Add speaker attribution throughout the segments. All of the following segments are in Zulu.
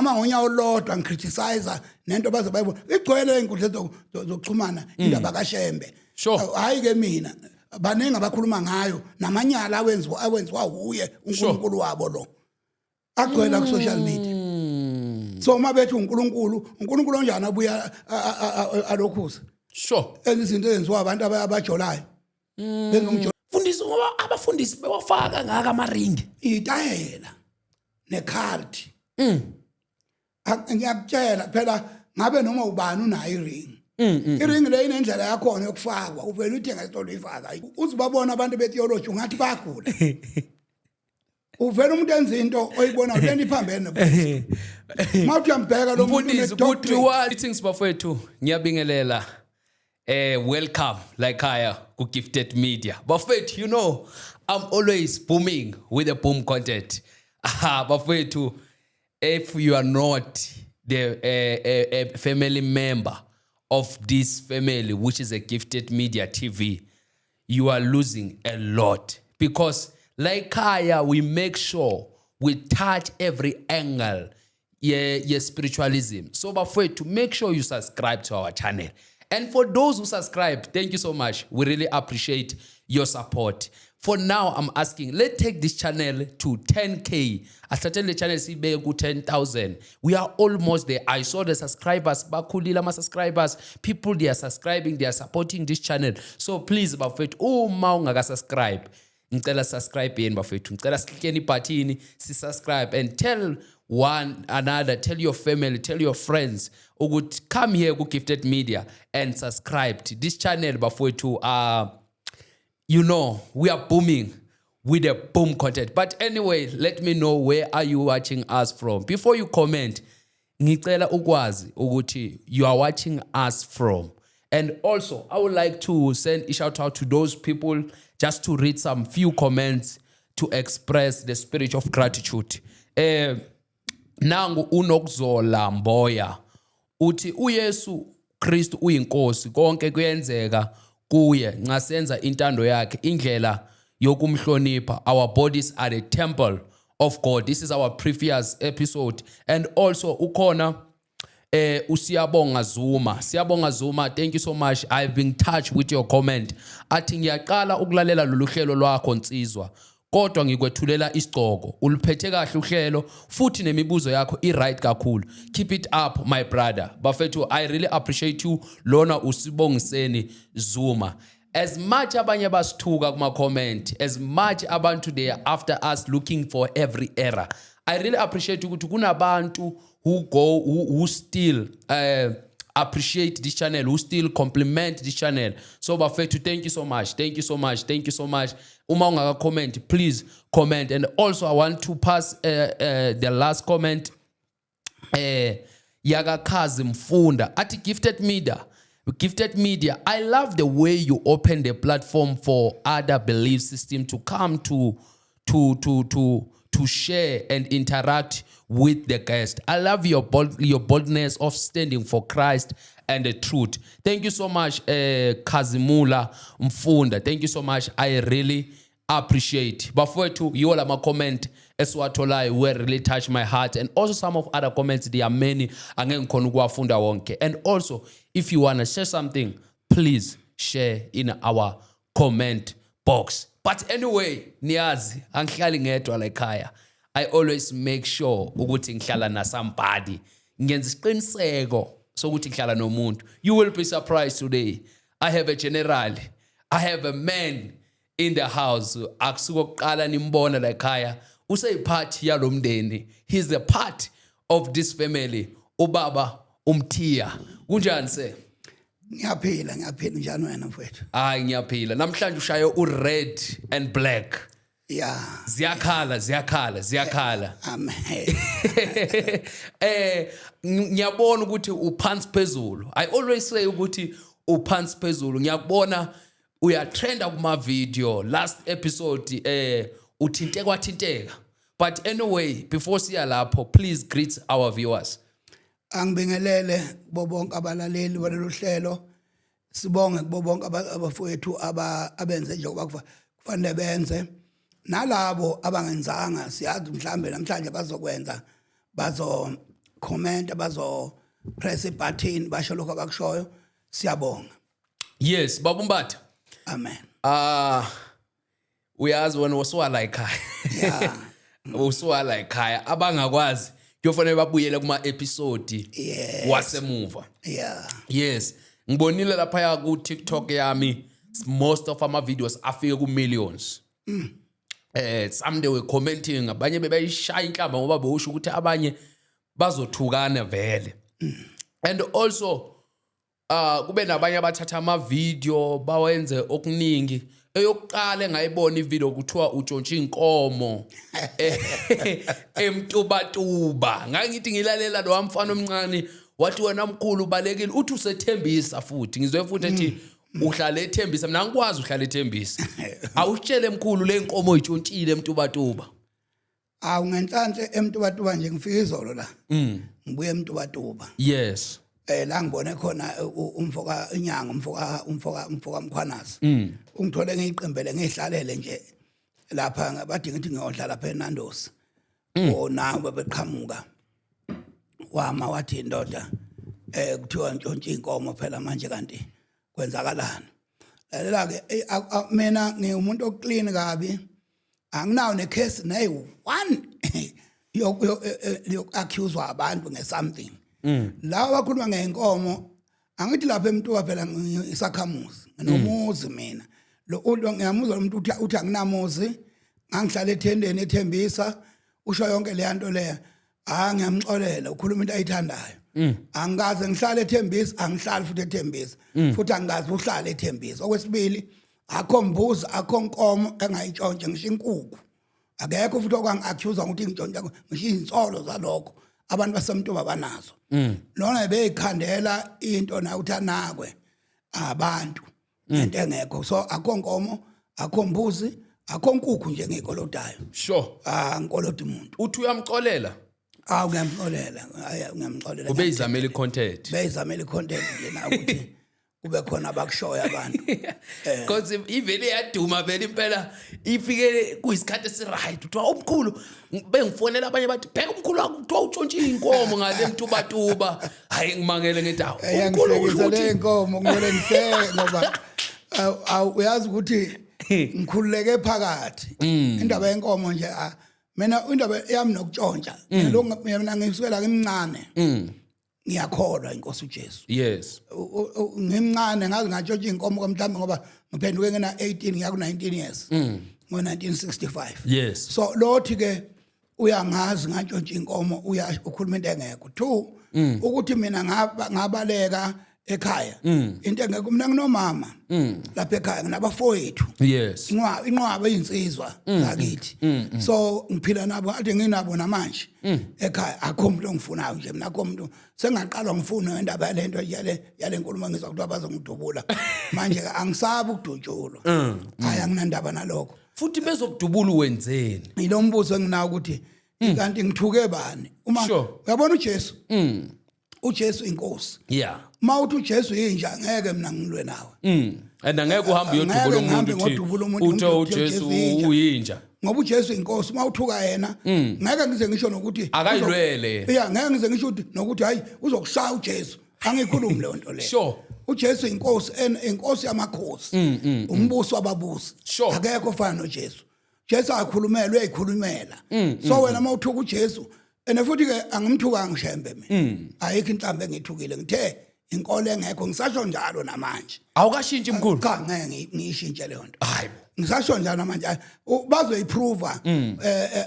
Speaker 1: Uma ngonyawo olulodwa ngicriticize nento baze bayibona igcwele inkundla zokuxhumana indaba kaShembe. Hayi ke, mina baningi abakhuluma ngayo namanyala awenziwa wuye uNkulunkulu wabo lo agcwele ku social media. So uma bethi uNkulunkulu, uNkulunkulu onjani abuya alokhuza enza izinto ezenziwa abantu abajolayo, benza umjolo?
Speaker 2: Mfundisi, ngoba abafundisi bewafaka kangaka amaringi.
Speaker 1: Itayela necard. Ngiyakutshela phela, ngabe noma ubani unayo iring. Iring le inendlela yakhona yokufakwa, uvele uthenga esitolo uyifaka. Uzibabona abantu betheology ungathi bayagula. Uvela umuntu enza into oyibona lento iphambene nobuKristu. Uma uthi uyambheka lo muntu
Speaker 2: Mfundisi,
Speaker 1: une-doctorate.
Speaker 2: Kuthiwa greetings bafowethu, ngiyabingelela. Welcome la ekhaya ku Gifted Media. Bafowethu, I'm always booming with the boom content. Aha, bafowethu, if you are not the family member of this family, which is a Gifted Media TV, you are losing a lot, because la ekhaya we make sure we touch every angle ye spiritualism. So bafowethu, make sure you subscribe to our channel, and for those who subscribe, thank you so much. We really appreciate your support. For now I'm asking, let's take this channel to 10K. Asithathele le channel siyibeke ku-10,000. We are almost there. I saw the subscribers bakhulile, ama-subscribers. People, they are subscribing, they are supporting this channel. So please bafethu, uma ungaka-subscribe, ngicela subscribe yeni bafethu. Ngicela siklikeni ibhathini si-subscribe and tell one another, tell your family, tell your friends ukuthi come here ku-Gifted Media and subscribe to this channel. Bafowethu, we are booming with the boom content. But anyway, let me know, where are you watching us from? Before you comment, ngicela ukwazi ukuthi you are watching us from. And also, I would like to send a shout out to those people, just to read some few comments to express the spirit of gratitude. Nangu uNokuzola Mboya uthi uYesu Kristu uyinkosi, konke kuyenzeka kuye nxa senza intando yakhe, indlela yokumhlonipha. Our bodies are the temple of God. This is our previous episode. And also ukhona uSiyabonga Zuma. Siyabonga Zuma, thank you so much. I've been touched with your comment. Athi ngiyaqala ukulalela lolu hlelo lwakho nsizwa, kodwa ngikwethulela isigcoko, uliphethe kahle uhlelo futhi nemibuzo yakho i-right kakhulu. Keep it up, my brother. Bafethu, I really appreciate you. Lona uSibongiseni Zuma. As much abanye basithuka kuma-comment, as much abantu, they are after us, looking for every error, I really appreciate ukuthi kunabantu who still appreciate this channel, who still compliment this channel. So bafethu, thank you so much, thank you so much, thank you so much. Uma ungaka comment, please comment. And also I want to pass the last comment yakaKhazi Mfunda. Athi, "Gifted Media, Gifted Media, I love the way you open the platform for other belief system to come to share and interact with the guest. I love your boldness of standing for Christ and the truth." Thank you so much, Kazimula Mfunda. Thank you so much. I really appreciate. Bafowethu, yiwo lama comment esiwatholayo were really touch my heart, and also some of other comments. There are many, angeke ngikhona ukuwafunda wonke. And also, if you want to share something, please share in our comment box. But anyway, niyazi angihlali ngedwa la ekhaya. I always make sure ukuthi ngihlala na somebody, ngenza isiqiniseko sokuthi ngihlala nomuntu. You will be surprised today, I have a general, I have a man in the house. Akusuko kuqala nimbona la ekhaya, useyipart yalomndeni. He's a part of this family, ubaba uMthiya. Kunjani se?
Speaker 1: Ngiyaphila, ngiyaphila. Njani wena mfowethu?
Speaker 2: Hayi, ngiyaphila. Namhlanje ushaye u-red and black.
Speaker 1: Ya.
Speaker 2: Ziyakhala, ziyakhala, ziyakhala.
Speaker 1: Amen.
Speaker 2: Ngiyabona ukuthi uphansi phezulu. I always say ukuthi uphansi phezulu. Ngiyakubona uyatrenda kuma video. Last episode uthinte kwathinteka. But anyway, before siya lapho, please greet our viewers.
Speaker 1: Angibingelele kubo bonke abalaleli balolu hlelo. Sibonge kubo bonke abafowethu abenze njengoba kufanele benze, nalabo abangenzanga, siyazi mhlambe namhlanje bazokwenza, bazo comment, bazo press ibutton, basho lokho abakushoyo. Siyabonga.
Speaker 2: Yes, Baba uMbatha.
Speaker 1: Amen.
Speaker 2: Ah, uyazi wena usuwala ekhaya. Usuwala ekhaya, abangakwazi kuyofanele babuyele kuma episode wasemuva. Yes, ngibonile lapha ku TikTok yami, most of ama videos afike ku millions. Some they were commenting, abanye bebayishaya inhlamba ngoba bewusho ukuthi abanye bazothukana vele. And also kube nabanye abathatha ama video bawenze okuningi. Eyokuqala engayibona ivideo kuthiwa utshontshe inkomo eMtubatuba. Ngangithi ngilalela lo mfana omncane wathi wena mkhulu ubalekile, uthi usethembisa futhi ngizwe futhi ethi uhlale ethembisa. Mina angikwazi uhlale ethembisa. Awutshele mkhulu, le nkomo oyitshontshile eMtubatuba.
Speaker 1: Awu, ngenhlanhla eMtubatuba nje ngifika izolo la. Ngibuye eMtubatuba. La ngibone khona umfoka inyanga, umfoka Mkhwanazi. Ungithole ngiyiqimbele, ngihlalele nje lapha, bathi ngithi ngiyodla lapha eNandos. O nawe beqhamuka. Wama wathi, "Indoda, kuthiwa ntshontshe inkomo phela manje, kanti kwenzakalani?" Lalela ke, mina ngiwumuntu oclean kabi. Anginawo necase nayi one yoku-accuswa abantu nge-something. Lawa bakhuluma ngenkomo, angithi lapha eMtuba phela isakhamuzi, nginomuzi mina. Lo ngiyamuzwa lo muntu uthi anginamuzi, ngangihlala ethendeni ethembisa, usho yonke leya nto leya. Ah, ngiyamxolela, ukhuluma into ayithandayo. Angikaze ngihlale ethembisa, angihlali futhi ethembisa, futhi angikaze uhlale ethembisa. Okwesibili, akho mbuzi, akho nkomo engayintshontshe, ngisho inkukhu akekho futhi okwangi-accuse ukuthi ngintshontsha. Ngisho izinsolo zalokho abantu baseMtuba banazo. Lona beyikhandela into na uthi anakwe abantu into engekho. So akho nkomo, akho mbuzi, akho nkukhu nje ngiyikolodayo. Ah, ngikolota umuntu.
Speaker 2: Uthi uyamxolela?
Speaker 1: Awu, ngiyamxolela. Hayi, ngiyamxolela.
Speaker 2: Ubeyizamela i-content.
Speaker 1: Beyizamela i-content nje na ukuthi kube khona abakushoyo abantu.
Speaker 2: Because ivele yaduma vele impela, ifike kuyisikhathi esiright. Kuthiwa umkhulu, bengifonela abanye bathi, "Bheka umkhulu wakho, kuthiwa utshontshe iy'nkomo ngale Mtubatuba." Hayi, ngimangele ngithi, "Awu, umkhulu usho
Speaker 1: Yangihlekisa le
Speaker 2: ukuthi
Speaker 1: nkomo, kumele ngihleke ngoba uyazi ukuthi ngikhululeke phakathi. Indaba yenkomo nje, mina indaba yami nokutshontsha lo, mina ngisukela ngimncane ngiyakholwa inkosi uJesu. Ngimncane ngaze ngatshontsha inkomo mhlawumbe ngoba ngiphenduke ngina 18 ngiya ku 19 years ngo 1965. So lothi ke uyangazi ngantshontsha inkomo, uya ukhuluma into engekho. Two, ukuthi mina ngabaleka ekhaya, into engekho. Mina nginomama lapha ekhaya, nginabafowethu, inqwaba izinsizwa zakithi, so ngiphila nabo ade nginabo namanje ekhaya. Akho umuntu ongifunayo nje mina, akho umuntu. Sengaqalwa ngifuna indaba yalento yale nkulumo, ngizwa kuthiwa bazongidubula manje. Angisabi ukudutshulwa, hayi, anginandaba nalokho.
Speaker 2: Futhi bezokudubula wenzeni?
Speaker 1: Yilo mbuzo enginawo ukuthi kanti ngithuke bani uma uyabona uJesu, uJesu inkosi. Uma uthi uJesu yinja, ngeke mina ngilwe nawe.
Speaker 2: And angeke uhambe uyodubula
Speaker 1: Angeke
Speaker 2: umuntu
Speaker 1: ngihambe
Speaker 2: uthi
Speaker 1: ngodubula umuntu,
Speaker 2: uthe
Speaker 1: ngithi
Speaker 2: uJesu
Speaker 1: uJesu yinja.
Speaker 2: uyinja.
Speaker 1: Ngoba uJesu inkosi, uma uthuka yena ngeke ngize ngisho nokuthi
Speaker 2: Akayilwele.
Speaker 1: Yeah, ngeke ngize ngisho ukuthi nokuthi hayi, uzokushaya uJesu, angikhulumi leyo nto leyo. uJesu inkosi, inkosi yamakhosi, umbuso wababusi. Akekho ofana noJesu. Jesu akhulumela, uyayikhulumela. So wena uma uthuka uJesu, and futhi ke angimthukanga uShembe mina, ayikho inhlambe engithukile, ngithe inkolo engekho, ngisasho njalo namanje.
Speaker 2: Awukashintshi mkhulu?
Speaker 1: Cha, ngeke ngiyishintshe leyo nto.
Speaker 2: Hayibo.
Speaker 1: Ngisasho njalo namanje. Bazoyiprova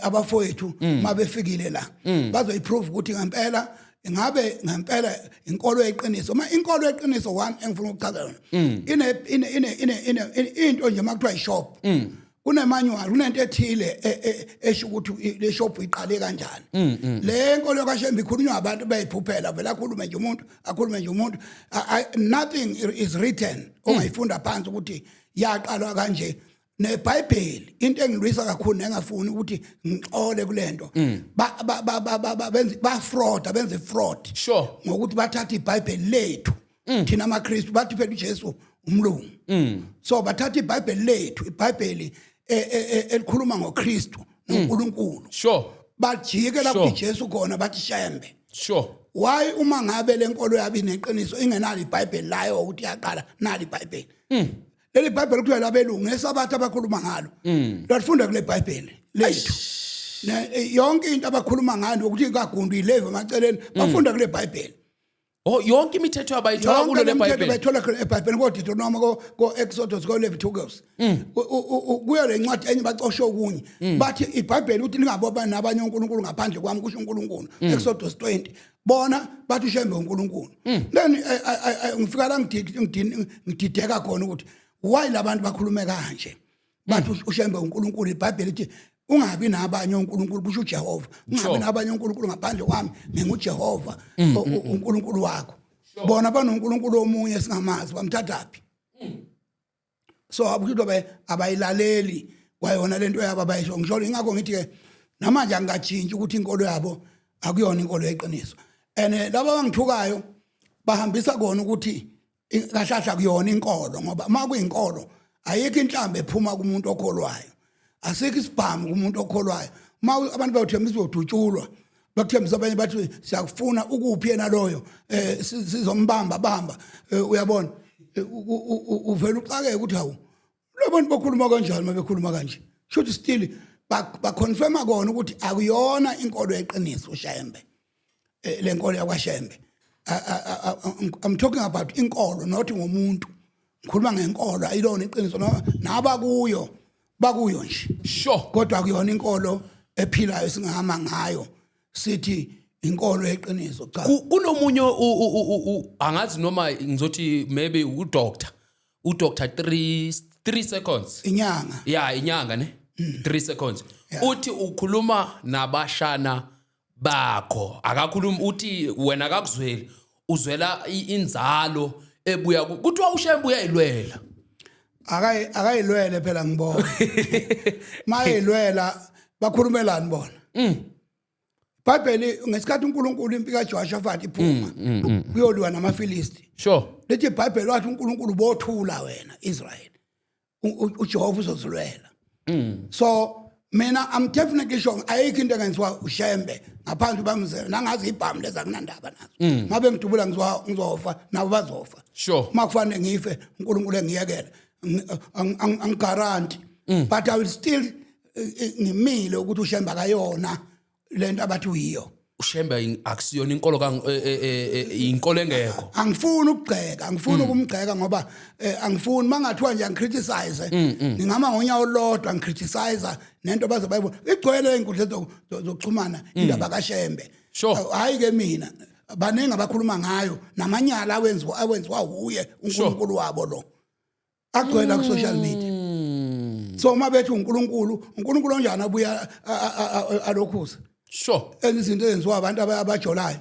Speaker 1: abafowethu mabefikile la, bazoyiprova ukuthi ngempela ngabe ngempela inkolo yeqiniso. Uma inkolo yeqiniso, one engifuna ukuchaza yona, ine into nje makuthiwa ishop, kune manual, kunento ethile esho ukuthi le shop iqale kanjani. Le nkolo kaShembe ikhulunywa abantu beyiphuphela vele, akhulume nje umuntu, akhulume nje umuntu. Nothing is written ongayifunda phansi ukuthi yaqalwa kanje. NeBhayibheli, into engilwisa kakhulu nengafuni ukuthi ngixole kulento, ba ba ba ba ba- ba benze ba fraud, benze fraud ngokuthi bathatha iBhayibheli lethu thina amaKristu, bathi phela uJesu umlungu. So bathatha iBhayibheli lethu, iBhayibheli elikhuluma ngoKristu noNkulunkulu, bajike lapho uJesu khona bathi Shembe.
Speaker 2: Sure.
Speaker 1: Why uma ngabe lenkolo yabi neqiniso ingenalo iBhayibheli layo ukuthi yaqala nali iBhayibheli? Leli Bhayibheli kuthiwa labelungu ngesabatha abakhuluma ngalo. Lwalifunda kule Bhayibheli lethu. Yonke into abakhuluma ngayo ukuthi kagundu ilevi emaceleni bafunda kule Bhayibheli.
Speaker 2: Oh, yonke imithetho abayithola
Speaker 1: Yonke
Speaker 2: kulo
Speaker 1: le mithetho
Speaker 2: leBhayibheli.
Speaker 1: bayithola khona eBhayibhelini ko-Deuteronomy, ko-Exodus, ko-Leviticus. Kuyo le ncwadi enye bacoshe okunye. Bathi iBhayibheli ukuthi ningaboba nabanye onkulunkulu ngaphandle kwami, kusho uNkulunkulu. Exodus 20. Bona bathi uShembe uNkulunkulu. Then ngifika la ngidideka khona ukuthi why labantu bakhulume kanje. Bathi uShembe uNkulunkulu, iBhayibheli lithi ungabi nabanye onkulunkulu, kusho uJehova, ungabi nabanye onkulunkulu ngaphandle kwami, nginguJehova uNkulunkulu wakho. Bona banoNkulunkulu omunye singamazi, bamthathaphi? So akusho abayilaleli kwayona lento yabo abayisho. Ngisho ingakho ngithi ke namanje angikatshintshi ukuthi inkolo yabo akuyona inkolo yeqiniso, and laba abangithukayo bahambisa kona ukuthi kahlahla kuyona inkolo, ngoba uma kuyinkolo ayikho inhlambi ephuma kumuntu okholwayo, asikho isibhamu kumuntu okholwayo. Uma abantu bayothembisa uzodutshulwa, bakuthembisa, abanye bathi siyakufuna, ukuphi yena loyo, sizombamba bamba, uyabona, uvela uxakeke ukuthi hawu, labantu bakhuluma kanjani uma bekhuluma kanje? Shuthi still baconfirma kona ukuthi akuyona inkolo yeqiniso uShembe, lenkolo yakwaShembe. I'm talking about inkolo, not ngomuntu. Ngikhuluma ngenkolo, ayilona iqiniso noma nabakuyo bakuyo nje, kodwa akuyona inkolo ephilayo singahamba ngayo sithi inkolo yeqiniso, cha.
Speaker 2: Kunomunye angazi noma ngizothi maybe udoctor, udoctor 3 seconds.
Speaker 1: Inyanga.
Speaker 2: Yeah, inyanga ne 3 seconds. Uthi ukhuluma nabashana bakho, akakhulumi, uthi wena akakuzweli, uzwela inzalo ebuya kuthiwa uShembe uyayilwela.
Speaker 1: Akayilwele phela, ngibona mayilwela bakhulumelani bona. iBhayibheli ngesikhathi uNkulunkulu impi kaJehoshaphat iphuma kuyoliwa namaFilisti, lithi iBhayibheli wathi uNkulunkulu, bothula wena Israel, uJehova uzozilwela. So mina I'm definitely sure ayikho into engenziwa uShembe ngaphandle bamzela nangazi ibhamu leza kunandaba nazo. Ngabe ngidubula ngizwa ngizofa, nabo bazofa. Uma kufanele ngife, uNkulunkulu engiyekele, angigaranti, but I will still ngimile ukuthi uShembe akayona lento abathi uyiyo.
Speaker 2: uShembe akusiyona inkolo, inkolo engekho.
Speaker 1: Angifuni ukugxeka, angifuni ukumgxeka ngoba angifuni mangathiwa nje angicriticize, ngingama ngonyawo olodwa ngicriticize nento baze bayibona igcwele inkundla zokuxhumana indaba kaShembe. Hayi ke mina, baningi abakhuluma ngayo namanyala awenziwa uye uNkulunkulu wabo lo, agcwele ku social media. So uma bethi uNkulunkulu, uNkulunkulu onjani abuya alokhuza enza izinto ezenziwa abantu abajolayo,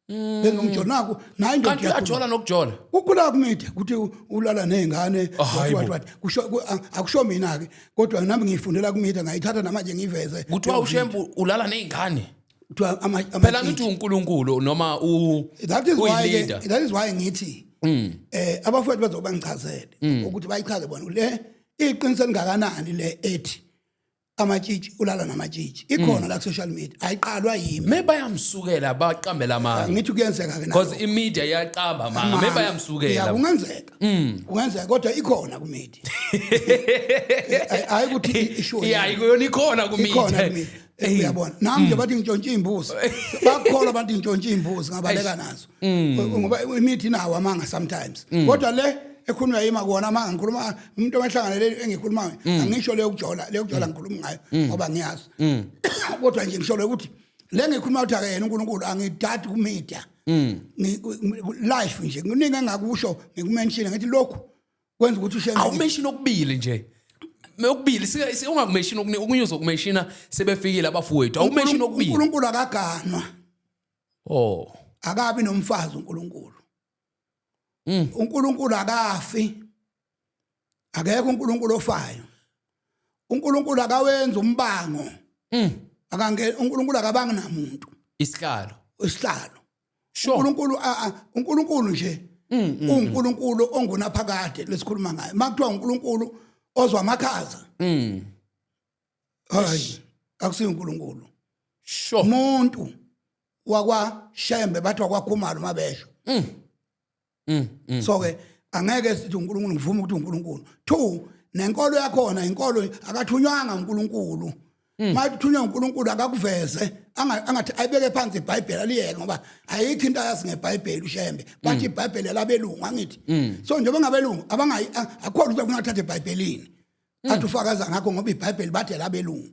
Speaker 1: benza umjolo naku nayo indoda.
Speaker 2: Kanti uyajola nokujola?
Speaker 1: Kukhula kumedia ukuthi ulala nezingane.
Speaker 2: Oh, hayi bo.
Speaker 1: What what kusho akusho mina ke, kodwa nami ngiyifundela kumedia, ngayithatha namanje ngiveze.
Speaker 2: Kuthiwa uShembe ulala nezingane.
Speaker 1: Kuthiwa
Speaker 2: Phela ngithi uNkulunkulu noma u
Speaker 1: That is why ke
Speaker 2: uyi-leader.
Speaker 1: That is why ngithi abafowethu bazoba ngichazele ukuthi bayichaze bona le iqiniso elingakanani le ethi amatshitshi ulala namatshitshi, ikhona la ku social media, ayiqalwa yimi.
Speaker 2: Maybe bayamsukela baqambela amanga.
Speaker 1: Ngithi kuyenzeka ke.
Speaker 2: Because imedia iyaqamba amanga, maybe bayamsukela.
Speaker 1: Ya, kungenzeka, kungenzeka, kodwa ikhona ku media, hayi ukuthi isho.
Speaker 2: Yeah, ikuyona ikhona
Speaker 1: Ikhona
Speaker 2: kumedia.
Speaker 1: ku media, uyabona, nami nje bathi ngintshontshe imbuzi, bakholwa abantu ngintshontshe imbuzi ngabaleka nazo, ngoba imithi inawo amanga sometimes, kodwa le ekhulunywa yima kuwona amanga. Ngikhuluma umuntu omehlangane engikhuluma, angisho leyo kujola, leyo kujola ngikhuluma ngayo ngoba ngiyazi, kodwa nje ngisho ukuthi le ngikhuluma ukuthi akayena uNkulunkulu, angidadi ku media life nje, kuningi engakusho, ngikumention ngithi lokhu kwenza ukuthi uShembe.
Speaker 2: Awumention okubili nje, okubili ungakumention okuningi, okunye uzokumentiona sebefikile abafowethu. Awumention okubili.
Speaker 1: uNkulunkulu akaganwa.
Speaker 2: Oh.
Speaker 1: Akabi nomfazi uNkulunkulu. uNkulunkulu akafi, akekho uNkulunkulu ofayo. uNkulunkulu akawenza umbango. Akange uNkulunkulu akabangi namuntu.
Speaker 2: Isihlalo.
Speaker 1: Isihlalo. uNkulunkulu uNkulunkulu nje uNkulunkulu ongunaphakade lesikhuluma ngayo. Makuthiwa uNkulunkulu ozwa amakhaza, hayi, akusiyo uNkulunkulu. Umuntu Wakwa Shembe bathi wakwaKhumalo mabesho. So ke angeke sithi uNkulunkulu, ngivuma ukuthi uNkulunkulu. Two, nenkolo yakhona inkolo akathunywanga uNkulunkulu. Mayithunywa uNkulunkulu akakuveze, angathi ayibeke phansi iBhayibheli aliyeke, ngoba ayikho into ayazi ngeBhayibheli uShembe. Bathi iBhayibheli labelungu, angithi? So njengoba ngabelungu abangayi, akukho lutho ufuna athathe eBhayibhelini athi ufakaza ngakho, ngoba iBhayibheli bathi labelungu,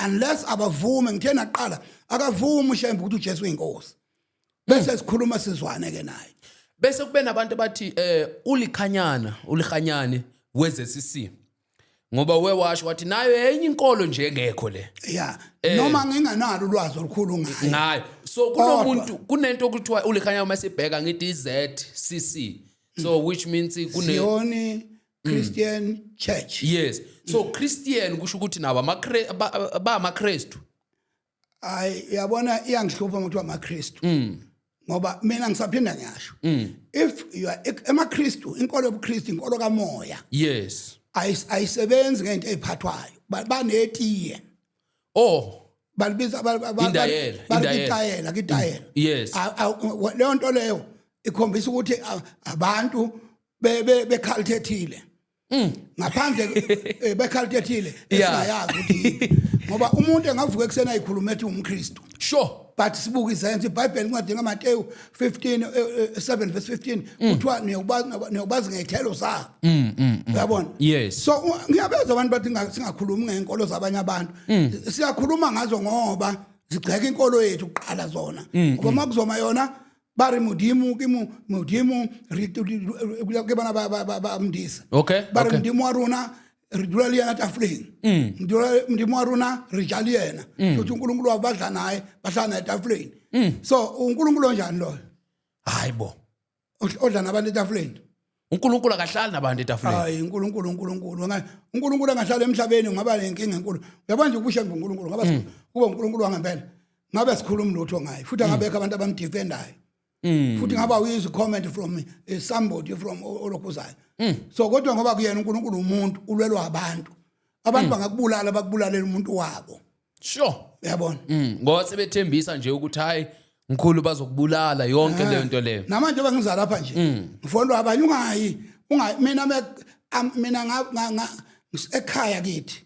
Speaker 1: unless abavume. Ngithe naqala akavumi uShembe ukuthi uJesu uyinkosi, bese sikhuluma sizwane ke naye.
Speaker 2: Bese kube nabantu abathi ulikhanyana ulikhanyane weZCC, ngoba wewasho wathi nayo enye inkolo nje engekho le.
Speaker 1: Ya, noma nginganalo ulwazi olukhulu ngayo.
Speaker 2: Ngayo. So kunomuntu, kunento okuthiwa ulikhanyana, uma sibheka ngithi iZCC, so which means kune
Speaker 1: Zion Christian Church.
Speaker 2: Yes, so Christian kusho ukuthi nabo ba amaKristu.
Speaker 1: Hayi, uyabona, iyangihlupha ukuthi amaKristu, ngoba mina ngisaphinda ngiyasho, if you are emaKristu, inkolo yobuKristu inkolo kamoya. Ayisebenzi ngento eziphathwayo. Banetiye. Balibiza
Speaker 2: Indayela, indayela.
Speaker 1: Itayela kitayela. Leyo nto leyo ikhombisa ukuthi abantu becult ethile ngaphandle, becult ethile esingayazi ukuthi yiphi, ngoba umuntu engavuka ekuseni ayikhuluma ethi umKristu, but sibuka izenzo. IBhayibheli incwadi kaMateyu 15 7 verse 15 kuthiwa niyobazi ngezithelo zabo, uyabona?
Speaker 2: Yes.
Speaker 1: So ngiyabezwa abantu bathi singakhulumi ngenkolo zabanye abantu. Siyakhuluma ngazo ngoba zigxeka inkolo yethu kuqala zona, ngoba makuzoma yona ba re Modimo ke Modimo re ke bana ba Mdisa. Ba re Modimo wa rona re dula le yena tafoleng. Modimo wa rona re ja le yena. Futhi uNkulunkulu wabo badla naye, bahlala naye etafuleni. So uNkulunkulu onjani loyo?
Speaker 2: Hayibo.
Speaker 1: Odla nabantu etafuleni.
Speaker 2: uNkulunkulu akahlali nabantu etafuleni.
Speaker 1: Hayi, uNkulunkulu, uNkulunkulu uNkulunkulu angahlala emhlabeni ungaba nenkinga enkulu. Uyabona nje ubusha uNkulunkulu ngaba kuba uNkulunkulu wangempela, ngabe sikhuluma lutho ngaye, futhi angabekho abantu abamdefendayo, futhi ngaba uyizwa comment from somebody from olokhuzayo. So kodwa ngoba kuyena uNkulunkulu umuntu ulwelwa abantu, abantu bangakubulala, bakubulalela umuntu wabo. Uyabona?
Speaker 2: Ngoba sebethembisa nje ukuthi hayi mkhulu, bazokubulala yonke leyo nto leyo.
Speaker 1: Namanje bengiza lapha nje ngifonelwa abanye, ungayi, ungayi. Mina mina ekhaya kithi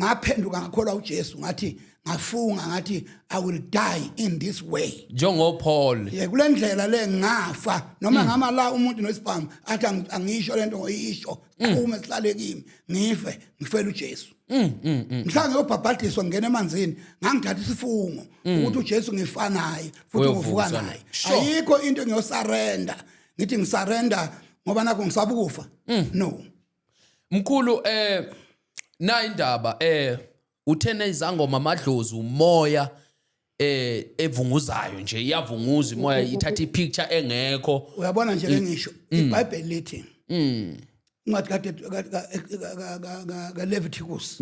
Speaker 1: ngaphenduka ngakholwa uJesu, ngathi ngafunga ngathi I will die in this way.
Speaker 2: Njengo Paul.
Speaker 1: Ye, kule ndlela le ngafa noma ngama la umuntu nesibhamu athi angisho lento ngoyisho, qhume sihlale kimi, ngife, ngifela uJesu. Mhla ngiyobhabhadiswa ngena emanzini ngangithatha isifungo ukuthi uJesu ngifa naye futhi
Speaker 2: Uyovuka
Speaker 1: ngivuka
Speaker 2: naye.
Speaker 1: naye. Ayikho into engiyosurrender, ngithi ngisurrender ngoba nakho ngisaba ukufa, no.
Speaker 2: Mkhulu, na indaba uthena izangoma, amadlozi, umoya evunguzayo nje, iyavunguza imoya, ithatha ipicture engekho.
Speaker 1: Uyabona nje lengisho, iBhayibheli lithi incwadi kade ka Leviticus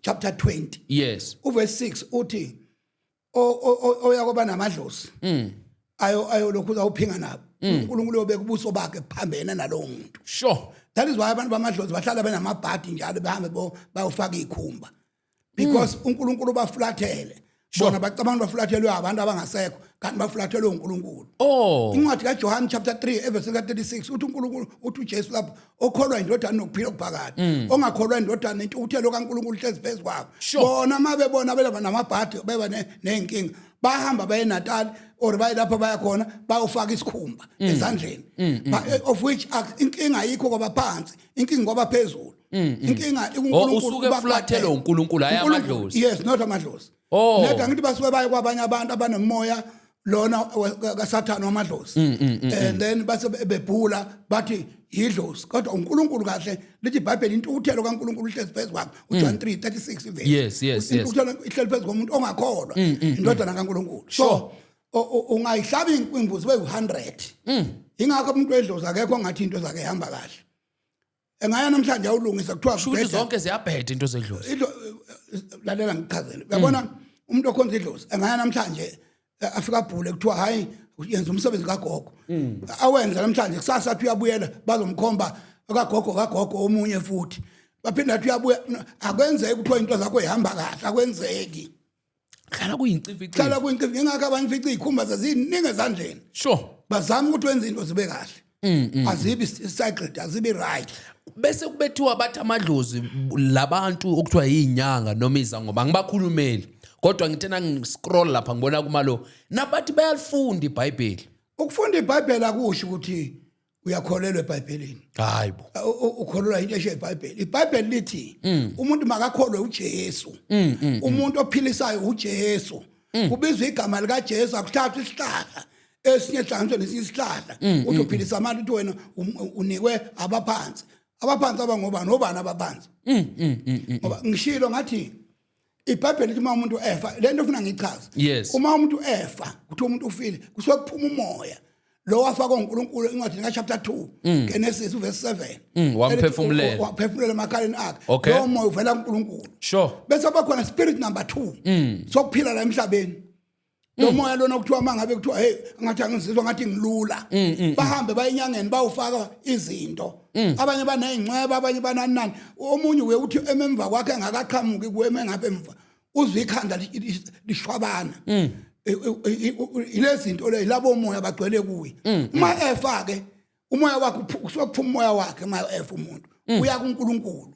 Speaker 1: chapter 20 uverse 6 uthi oya kuba namadlozi ayo lokhu awuphinga nabo, uNkulunkulu uyobeka ubuso bakhe phambene nalowo muntu. That is why abantu bamadlozi bahlala benamabhadi njalo, behambe bayofaka ikhumba, because uNkulunkulu bafulathele. Bona bacabanga bafulathelwe abantu abangasekho, kanti bafulathelwe uNkulunkulu. Incwadi kaJohn chapter 3 everse ka36 uthi uNkulunkulu, uthi uJesu lapho, okholwa indodana nokuphila okuphakade, ongakholwa indodana intukuthelo kaNkulunkulu hlezi phezu kwabo. Bona mabebona belaba namabhadi beba nezinkinga, bahamba baye eNatal or baye lapho baya khona bayofaka isikhumba ezandleni. Of which inkinga ayikho kwabaphansi, inkinga kwabaphezulu, inkinga
Speaker 2: uNkulunkulu usuke efulathele uNkulunkulu, hayi amadlozi.
Speaker 1: Yes, not amadlozi. Neda ngithi basuke baye kwabanye abantu abanomoya lona kaSathane wamadlozi, and then base bebhula bathi yidlozi, kodwa uNkulunkulu kahle lithi iBhayibheli intukuthelo kaNkulunkulu ihlezi phezu kwakhe, uJohn 3:36 ivesi. Intukuthelo ihleli phezu komuntu ongakholwa indodana kaNkulunkulu. So ungayihlaba imbuzi bewu100. Ingakho umuntu wedlozi akekho ongathi into zakhe ihamba kahle. Engaya namhlanje awulungisa kuthiwa
Speaker 2: Sho ukuthi zonke ziyabheda into zedlozi.
Speaker 1: Lalela ngichazele. Uyabona umuntu okhonza idlozi engaya namhlanje afika abhule, kuthiwa hayi, yenza umsebenzi kagogo, awenza namhlanje, kusasa athi uyabuyela bazomkhomba kagogo kagogo omunye futhi, baphinda athi uyabuya. Akwenzeki kuthiwa into zakho ihamba kahle, akwenzeki.
Speaker 2: Hlala kuyincifici.
Speaker 1: Hlala kuyincifici, ingakho abanye fica izikhumba zaziningi ezandleni. Bazama ukuthi wenze into zibe kahle. Azibi cycled, azibi right.
Speaker 2: Bese kubethiwa bathi amadlozi labantu okuthiwa yinyanga noma izangoma, ngibakhulumeli. Kodwa ngithena ngiscroll lapha ngibona kumalo nabathi bayalifunda iBhayibheli.
Speaker 1: Ukufunda iBhayibheli akusho ukuthi uyakholelwa eBhayibhelini.
Speaker 2: Hayibo.
Speaker 1: Ukholelwa into esho iBhayibheli. IBhayibheli lithi umuntu makakholwe uJesu. Umuntu ophilisayo uJesu. Kubizwa igama likaJesu, akuthathwa isihlahla esinye hlanganiswe nesinye isihlahla. Uthi uphilisa abantu, uthi wena unikwe abaphansi. Abaphansi abangobani? Obani abaphansi? Ngoba ngishilo ngathi iBhayibheli lithi uma umuntu efa, le nto ufuna ngichaze. Uma umuntu efa, kuthiwa umuntu ufile, kusuke kuphuma umoya. Lo wafakwa uNkulunkulu encwadini ka chapter 2 Genesis verse 7.
Speaker 2: Wamphefumulela.
Speaker 1: Waphefumulela emakhaleni akhe. Lo moya uvela kuNkulunkulu. Bese kuba khona spirit number 2. Sokuphila la emhlabeni. Lo moya lona kuthiwa mangabe kuthiwa hey, ngathi angizizwa ngathi ngilula. Bahambe bayinyangeni bawufaka izinto. Abanye baneyingcweba, abanye banani nani. Omunye uye uthi ememva kwakhe engakaqhamuki kuwe mengabe emva. Uzwe ikhanda lishwabana. Ilezi zinto le labo moya bagcwele kuye. Uma efa ke umoya wakhe kusuke kuphuma umoya wakhe uma efa umuntu. Uya kuNkulunkulu.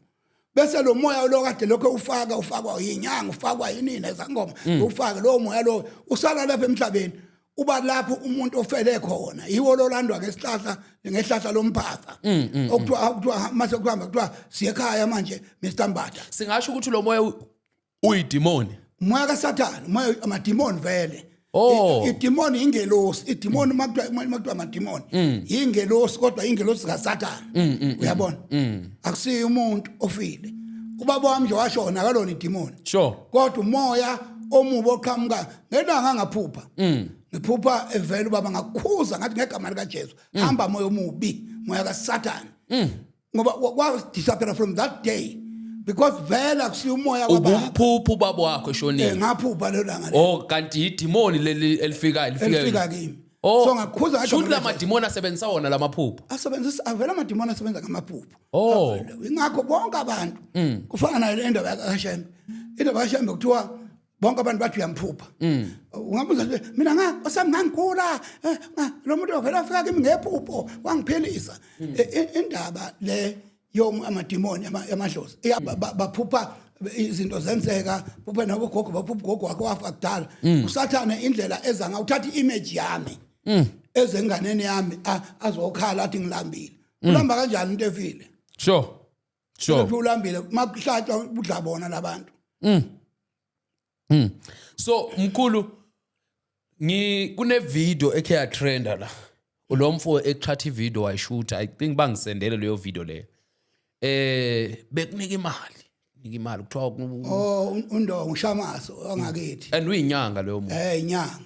Speaker 1: Bese lo moya lo kade lokho ufaka ufakwa yinyanga, ufakwa yinini ezangoma, ufake lo moya lo usala lapha emhlabeni. Uba lapho umuntu ofele khona yiwo lo landwa ngesihlahla, ngehlahla lomphafa. Okuthiwa mase kuhamba kuthiwa siye ekhaya manje Mr Mbatha.
Speaker 2: Singasho ukuthi lo moya uyidimoni.
Speaker 1: Umoya kaSathane, umoya amadimoni vele.
Speaker 2: Oh.
Speaker 1: Idimoni ingelosi, idimoni makuthiwa amadimoni. Ingelosi, kodwa ingelosi kaSathane. Uyabona? Akusiyo umuntu ofile. Ubaba wami nje washona, akalona idimoni. Kodwa umoya omubi oqhamuka ngelanga ngaphupha. Ngiphupha evela ubaba, ngakhuza ngathi ngegama lika Jesu, hamba moya omubi, moya kaSathane. Ngoba wa disappear from that day because vele akusiyo umoya
Speaker 2: kwababa. Ubumphuphu ubaba wakho eshonile.
Speaker 1: Ngaphupha lelo langa.
Speaker 2: Oh, kanti idimoni leli elifika
Speaker 1: elifika elifika kimi.
Speaker 2: Oh.
Speaker 1: So ngakhuza
Speaker 2: ngathi shuthi lamadimoni asebenzisa wona lamaphupho.
Speaker 1: Asebenzisa, avela amadimoni asebenza ngamaphupho.
Speaker 2: Oh.
Speaker 1: Ingakho bonke abantu kufana nayo le ndaba kaShembe. Indaba kaShembe kuthiwa bonke abantu bathi uyamphupha. Ungabuza nje mina nga osami ngangikhula, lo muntu wavela afika kimi ngephupho wangiphilisa. Indaba le yom amadimoni, amadlozi baphupha izinto zenzeka, phuphe nabo gogo, baphupha ugogo wakhe wafa kudala. Usathane indlela eza ngayo, uthatha i-image yami ezenganeni yami, azokhala athi ngilambile. Ulamba kanjani into efile?
Speaker 2: Sure.
Speaker 1: Ulambile makuhlatshwa udla bona labantu.
Speaker 2: So mkhulu, ngi kune video ekhe ya trenda la. Lo mfo ekuthatha ivideo wayishoota, I think bangisendele leyo video leyo. Bekunika imali. Nika imali kuthiwa
Speaker 1: Oh, uNdongo uShamaso wangakithi.
Speaker 2: And uyinyanga leyo muntu.
Speaker 1: Inyanga.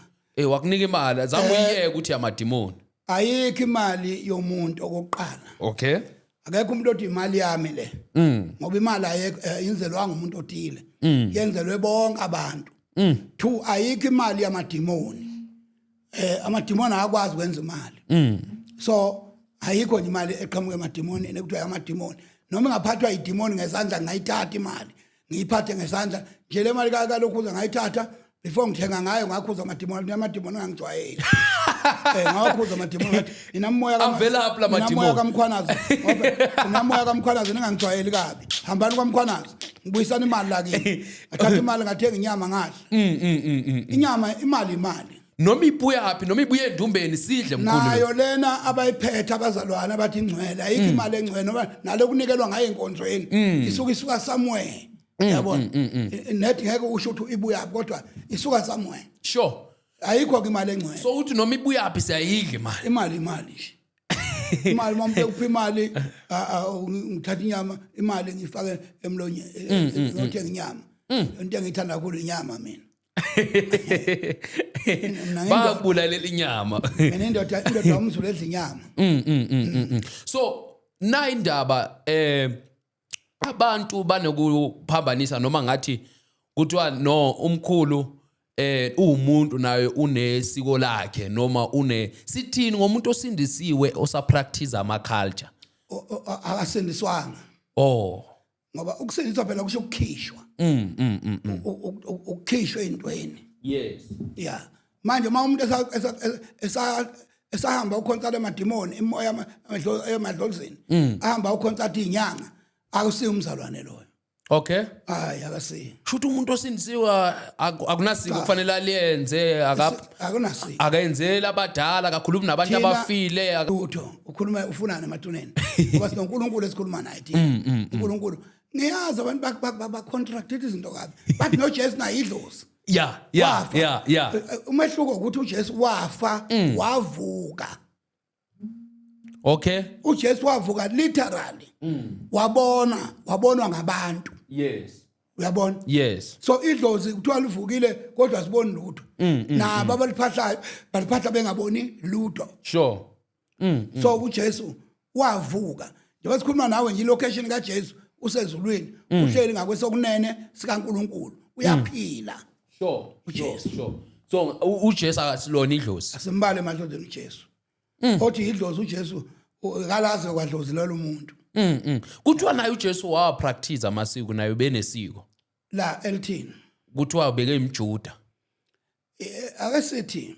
Speaker 2: Wakunika imali, azange uyiyeke ukuthi amadimoni.
Speaker 1: Ayikho imali yomuntu okokuqala. Akekho umuntu othi imali yami le. Ngoba imali ayekho, yenzelwanga umuntu othile. Yenzelwe bonke abantu. Two, ayikho imali yamadimoni. Amadimoni akwazi ukwenza imali. So ayikho nje imali eqhamuka emadimoni ekuthiwa amadimoni. Noma ingaphathwa idimoni ngezandla, ngayithatha imali. Ngiyiphathe ngesandla nje le mali kalokhu ngayithatha before ngithenga ngayo, ngakhuza amadimoni, amadimoni angijwayeli. Ngawakhuza amadimoni ngathi nina moya
Speaker 2: Avelaphi la
Speaker 1: nina moya
Speaker 2: madimoni?
Speaker 1: kaMkhwanazi, ngoba nina moya kaMkhwanazi ningangijwayeli kabi, hambani kwaMkhwanazi, ngibuyisana imali la kimi. Ngathatha imali ngathenga inyama ngadla. Inyama, imali, imali.
Speaker 2: Noma ibuyaphi, noma ibuye endumbeni, sidle mkhulu.
Speaker 1: Nayo lena abayiphethe abazalwane abathi ingcwele, ayikho imali engcwele, noma nale kunikelwa ngayo enkonzweni isuka somewhere, yabona, net ngeke usho ukuthi ibuyaphi, kodwa isuka somewhere. Ayikho ke imali engcwele.
Speaker 2: So uthi noma ibuyaphi siyayidla imali.
Speaker 1: Imali, imali nje, imali. Uma umuntu ekupha imali, ngithatha inyama, imali ngifake emlonyeni, ngiyothenga inyama. Into engiyithanda kakhulu inyama mina. Mina
Speaker 2: Bakubulalela inyama.
Speaker 1: Mina indoda umZulu edla inyama.
Speaker 2: So na indaba abantu banokuphambanisa noma ngathi kuthiwa no umkhulu uwumuntu naye unesiko lakhe, noma une sithini ngomuntu osindisiwe osapractice ama culture?
Speaker 1: Akasindiswanga.
Speaker 2: Oh.
Speaker 1: Ngoba ukusindiswa phela kusho ukukhishwa. Ukukhishwa ey'ntweni.
Speaker 2: Yes.
Speaker 1: Yeah, manje uma umuntu esahamba uconsult amadimoni, imoya emadlozini, ahamba uconsult inyanga, akusiyo umzalwane loyo. Hayi, akasiyo.
Speaker 2: Shuthi umuntu osindisiwe akunasiko kufanele aliyenze,
Speaker 1: Akunasiko.
Speaker 2: Akenzeli abadala, akakhulumi nabantu abafile.
Speaker 1: Lutho, ukhuluma ufunani emathuneni? Ngoba sinoNkulunkulu esikhuluma naye thina. uNkulunkulu, ngiyazi abantu ba-contradict izinto kabi, bathi noJesu naye idlozi. Wafa. Umehluko ukuthi uJesu wafa, wavuka. UJesu wavuka literally, wabona, wabonwa ngabantu. Uyabona?
Speaker 2: Yes.
Speaker 1: So idlozi kuthiwa livukile, kodwa siboni lutho. Nabo abaliphahlayo baliphahla bengaboni lutho. So uJesu wavuka. Njengoba sikhuluma nawe nje, ilocation kaJesu usezulwini, uhleli ngakwesokunene sikaNkuluNkulu, uyaphila. UJesu.
Speaker 2: Sure, so uJesu akasilona idlozi?
Speaker 1: Asimbale emadlozini uJesu. Othi idlozi uJesu kalazi kwadlozi lelo muntu.
Speaker 2: Kuthiwa naye uJesu wa practice amasiko, naye benesiko.
Speaker 1: La elithini?
Speaker 2: Kuthiwa beke imjuda.
Speaker 1: Ake sithi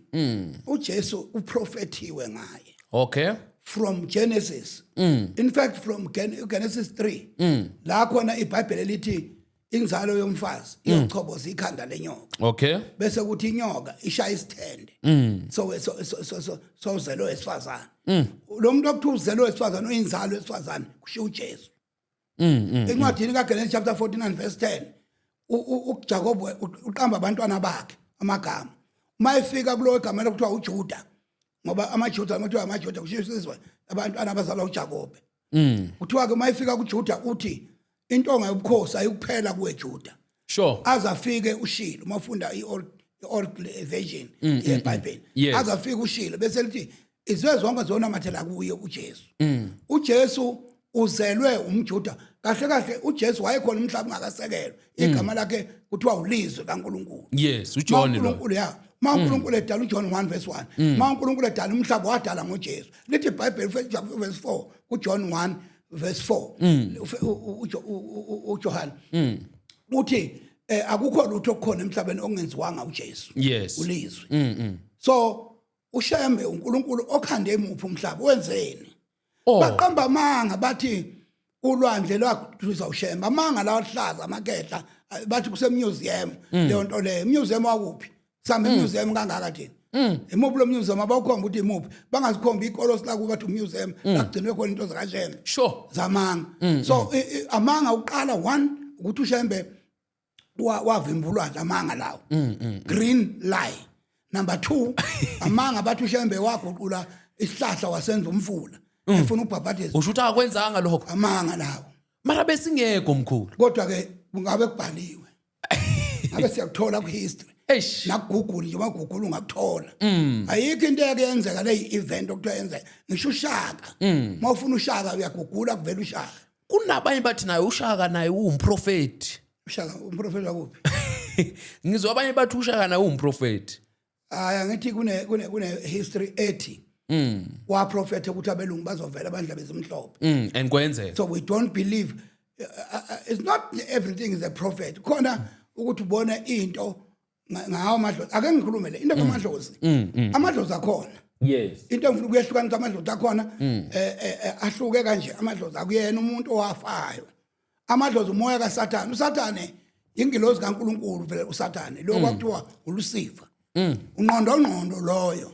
Speaker 1: uJesu uprofethiwe ngaye from Genesis, in fact from Genesis 3, la khona iBhayibheli lithi inzalo yomfazi iyochoboza ikhanda lenyoka, bese kuthi inyoka ishaya isithende. So uzelo wesifazane, lo muntu okuthiwa uzelo wesifazane, uyinzalo wesifazane, kushiya uJesu. Encwadini kaGenesis chapter 49 verse 10, uJakob uqamba abantwana bakhe amagama. Uma efika kulo igama lokuthiwa uJuda, ngoba amaJuda, kuthiwa amaJuda kushiya isizwe abantwana abazalwa uJakobe. Kuthiwa ke uma efika kuJuda uthi intonga yobukhosi ayikuphela kuwe, Juda, aze afike uShilo. Uma ufunda i-old version yeBhayibheli, aze afike uShilo, bese lithi izwe zonke zonamathela kuye uJesu. UJesu uzelwe umJuda. Kahle kahle uJesu wayekhona umhlaba ungakasekelwa. Igama lakhe kuthiwa ulizwi kaNkuluNkulu.
Speaker 2: Yes, uJohn lo.
Speaker 1: uNkulunkulu, ya, ma uNkulunkulu edala, uJohn 1 verse 1, ma uNkulunkulu edala umhlaba wadala ngoJesu. Lithi iBhayibheli verse 4 kuJohn 1 verse 4, uJohn uthi akukho lutho okukhona emhlabeni okungenziwanga uJesu. Ulizwi. So uShembe uNkulunkulu okhande emuphi umhlaba, wenzeni? Baqamba amanga, bathi ulwandle lwakuthuza uShembe. Amanga lawa ahlaza amakehla. Bathi kuse-museum leyo nto leyo. Museum wakuphi? Sambe museum kangaka thina. Imuphi lo museum abawukhomba ukuthi imuphi? Bangazikhomba ikolo silakuba bathi museum akugcinwe khona into zakaShembe. Zamanga. So amanga uqala one ukuthi uShembe wavimba ulwandle, amanga lawo, green lie. Number 2, amanga, bathi uShembe waguqula isihlahla wasenza umfula efuna ukubhabhadisa.
Speaker 2: Usho ukuthi akwenzanga lokho?
Speaker 1: Amanga lawo.
Speaker 2: Mara besingekho, mkhulu.
Speaker 1: Kodwa ke kungabe kubhaliwe, ngabe siyakuthola ku history.
Speaker 2: Eish.
Speaker 1: NakuGoogle nje, Google ungakuthola. Ayikho into eyake yenzeka le event okuthiwa yenzeka. Ngisho uShaka, uma ufuna uShaka uyagugula, kuvela uShaka.
Speaker 2: Kunabanye bathi naye uShaka naye uwumprofeti.
Speaker 1: UShaka umprofeti wakuphi?
Speaker 2: Ngizwa abanye bathi uShaka naye uwumprofeti.
Speaker 1: Hayi, angithi kune history ethi waprofetha ukuthi abelungu bazovela abandla bezimhlophe.
Speaker 2: And kwenzeka.
Speaker 1: So we don't believe, it's not everything is a prophet. Khona ukuthi ubone into ngawo amadlozi. Ake ngikhulume le into kamadlozi, amadlozi akhona. Into engifuna ukuyehlukanisa, amadlozi akhona ahluke kanje. Amadlozi akuyena umuntu owafayo. Amadlozi umoya kaSathane. USathane ingilozi kaNkuluNkulu vele. USathane lo kwakuthiwa uLucifer, unqondo ngqondo loyo.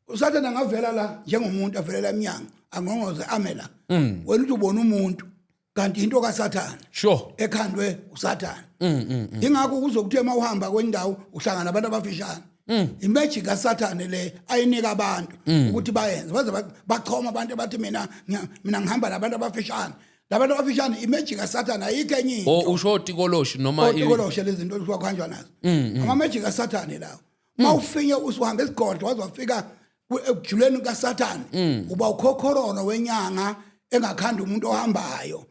Speaker 1: USathane angavela la njengomuntu, avelela eminyango, angqongqoze, ame la, wena uthi ubona umuntu, kanti into kaSathane ekhandwe uSathane. Ingakho kuzokuthi uma uhamba kwendawo uhlangana nabantu abafishane. Imagic kaSathane le ayinika abantu ukuthi bayenze baze bachoma abantu, bathi mina ngihamba nabantu abafishane. Labantu abafishane, imagic kaSathane, ayikho enye into.
Speaker 2: O usho otikoloshe noma
Speaker 1: Otikoloshe, lezi zinto okuthiwa kuhanjwa nazo, ama-magic kaSathane lawo. Uma ufinye usuhamba esigodlo waze wafika ekujuleni kukaSathane, uba ukhokhololo wenyanga engakhanda umuntu ohambayo,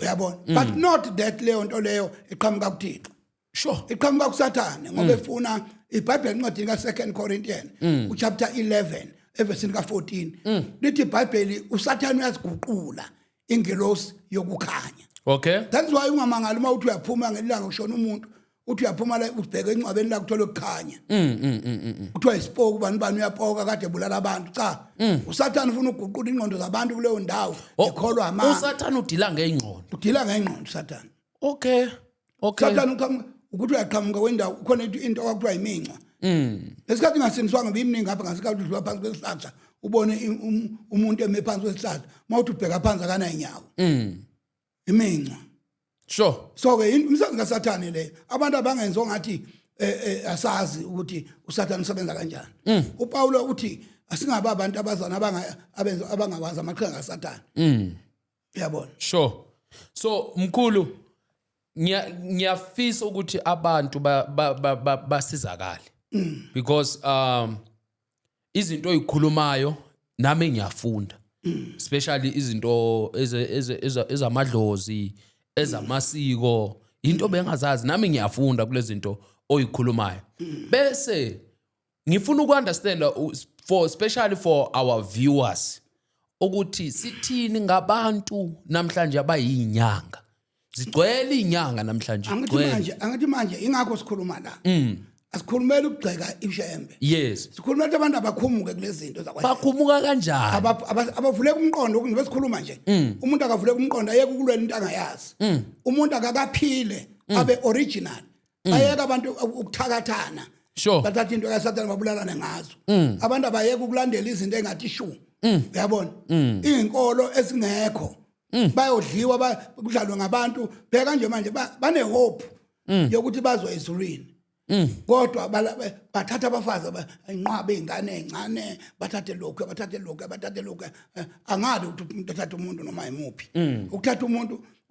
Speaker 1: uyabona? But not that leyo nto leyo iqhamuka kuThixo. Iqhamuka kuSathane, ngoba efuna. IBhayibheli encwadini ka-2 Corinthian uchapter 11 evesini ka-14 lithi iBhayibheli uSathane uyaziguqula ingelosi yokukhanya.
Speaker 2: Okay.
Speaker 1: That's why ungamangali uma uthi uyaphuma ngelanga kushona umuntu, uthi uyaphuma la ubheke encwabeni la kuthola ukukhanya. Kuthiwa isipoku, bani bani uyapoka, kade ebulala abantu. Cha, uSathane ufuna ukuguqula ingqondo zabantu kuleyo ndawo.
Speaker 2: Oh,
Speaker 1: ekholwa amanga.
Speaker 2: Usathane udila ngeyingqondo.
Speaker 1: Udila ngengqondo uSathane.
Speaker 2: Okay.
Speaker 1: Sathane uqhamuka ukuthi uyaqhamuka kwendawo, khona into okwakuthiwa imincwa. Lesikhathi ngasindiswanga biminingi ngapha, ngasikhathi udlula phansi kwesihlahla ubone umuntu eme phansi kwesihlahla, mawuthi ubheka phansi akanayinyawo. Imincwa. So ke umsebenzi kaSathane leyo. Abantu abangenzi ongathi asazi ukuthi uSathane usebenza kanjani. UPaulo uthi asingaba abantu abazana abanga abenza abangawazi amaqhinga kaSathane. Uyabona?
Speaker 2: Sure. So mkhulu, ngiyafisa ukuthi abantu basizakale. Because izinto oyikhulumayo nami ngiyafunda. Especially izinto ezamadlozi, ezamasiko, into bengazazi, nami ngiyafunda kulezi zinto oyikhulumayo. Bese ngifuna uku-understand for especially for our viewers ukuthi sithini ngabantu namhlanje abayinyanga. Zigcwele inyanga namhlanje.
Speaker 1: Angithi
Speaker 2: Gcwele.
Speaker 1: manje ingakho sikhuluma la. Asikhulumeli ukugxeka iShembe. Sikhulumela ukuthi abantu abakhumuke kulezi zinto zakwaShembe.
Speaker 2: Bakhumuka kanjani?
Speaker 1: Abavuleka umqondo ukuthi besikhuluma nje. Umuntu akavuleka umqondo, ayeke ukulwela into angayazi. Umuntu akakaphile abe original. Bayeka abantu ukuthakathana. Bathatha into kaSathane babulalane ngazo. Abantu abayeke ukulandela izinto engathi shu. Uyabona? Izinkolo ezingekho. Bayodliwa, kudlalwe ngabantu. Bheka nje manje bane hope yokuthi bazwe ezulwini. Kodwa bathatha abafazi, inqwaba izingane ezincane, bathathe lokhu, bathathe lokhu, bathathe lokhu. Angali ukuthi umuntu athathe umuntu noma imuphi. Ukuthatha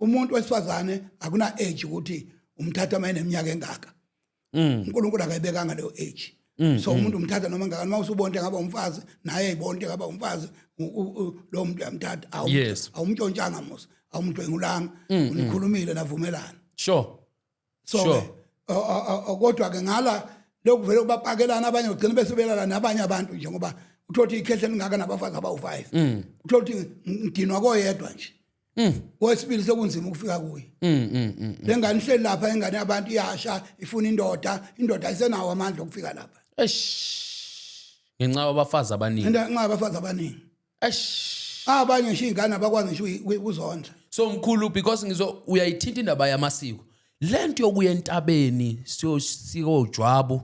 Speaker 1: umuntu wesifazane akuna age ukuthi umthatha uma eneminyaka engaka. uNkulunkulu akayibekanga leyo age. So umuntu umthatha noma ngakani, uma usubonte ngaba umfazi naye eyibonte ngaba umfazi, lo muntu uyamthatha. Awumntshontshanga mos, awumdlwengulanga, unikhulumile navumelana. So ke, kodwa ke ngala lokhu vele kubapakelana, abanye ugcina bese belala nabanye abantu nje, ngoba uthola ukuthi ikhehla lingaka nabafazi abawu-5. Uthola ukuthi ngidinwa koyedwa nje, kwesibili sekunzima ukufika kuye. Le ngane ihleli lapha, ingane yabantu iyasha, ifuna indoda, indoda ayisenawo amandla okufika lapha.
Speaker 2: Eish. Ngenxa yabafazi abaningi.
Speaker 1: Ngenxa yabafazi abaningi.
Speaker 2: Eish.
Speaker 1: Abanye ngisho iy'ngane abakwazi ngisho ukuzondla.
Speaker 2: So mkhulu, because ngizo uyayithinta indaba yamasiko. Lento yokuya entabeni siyojwabu.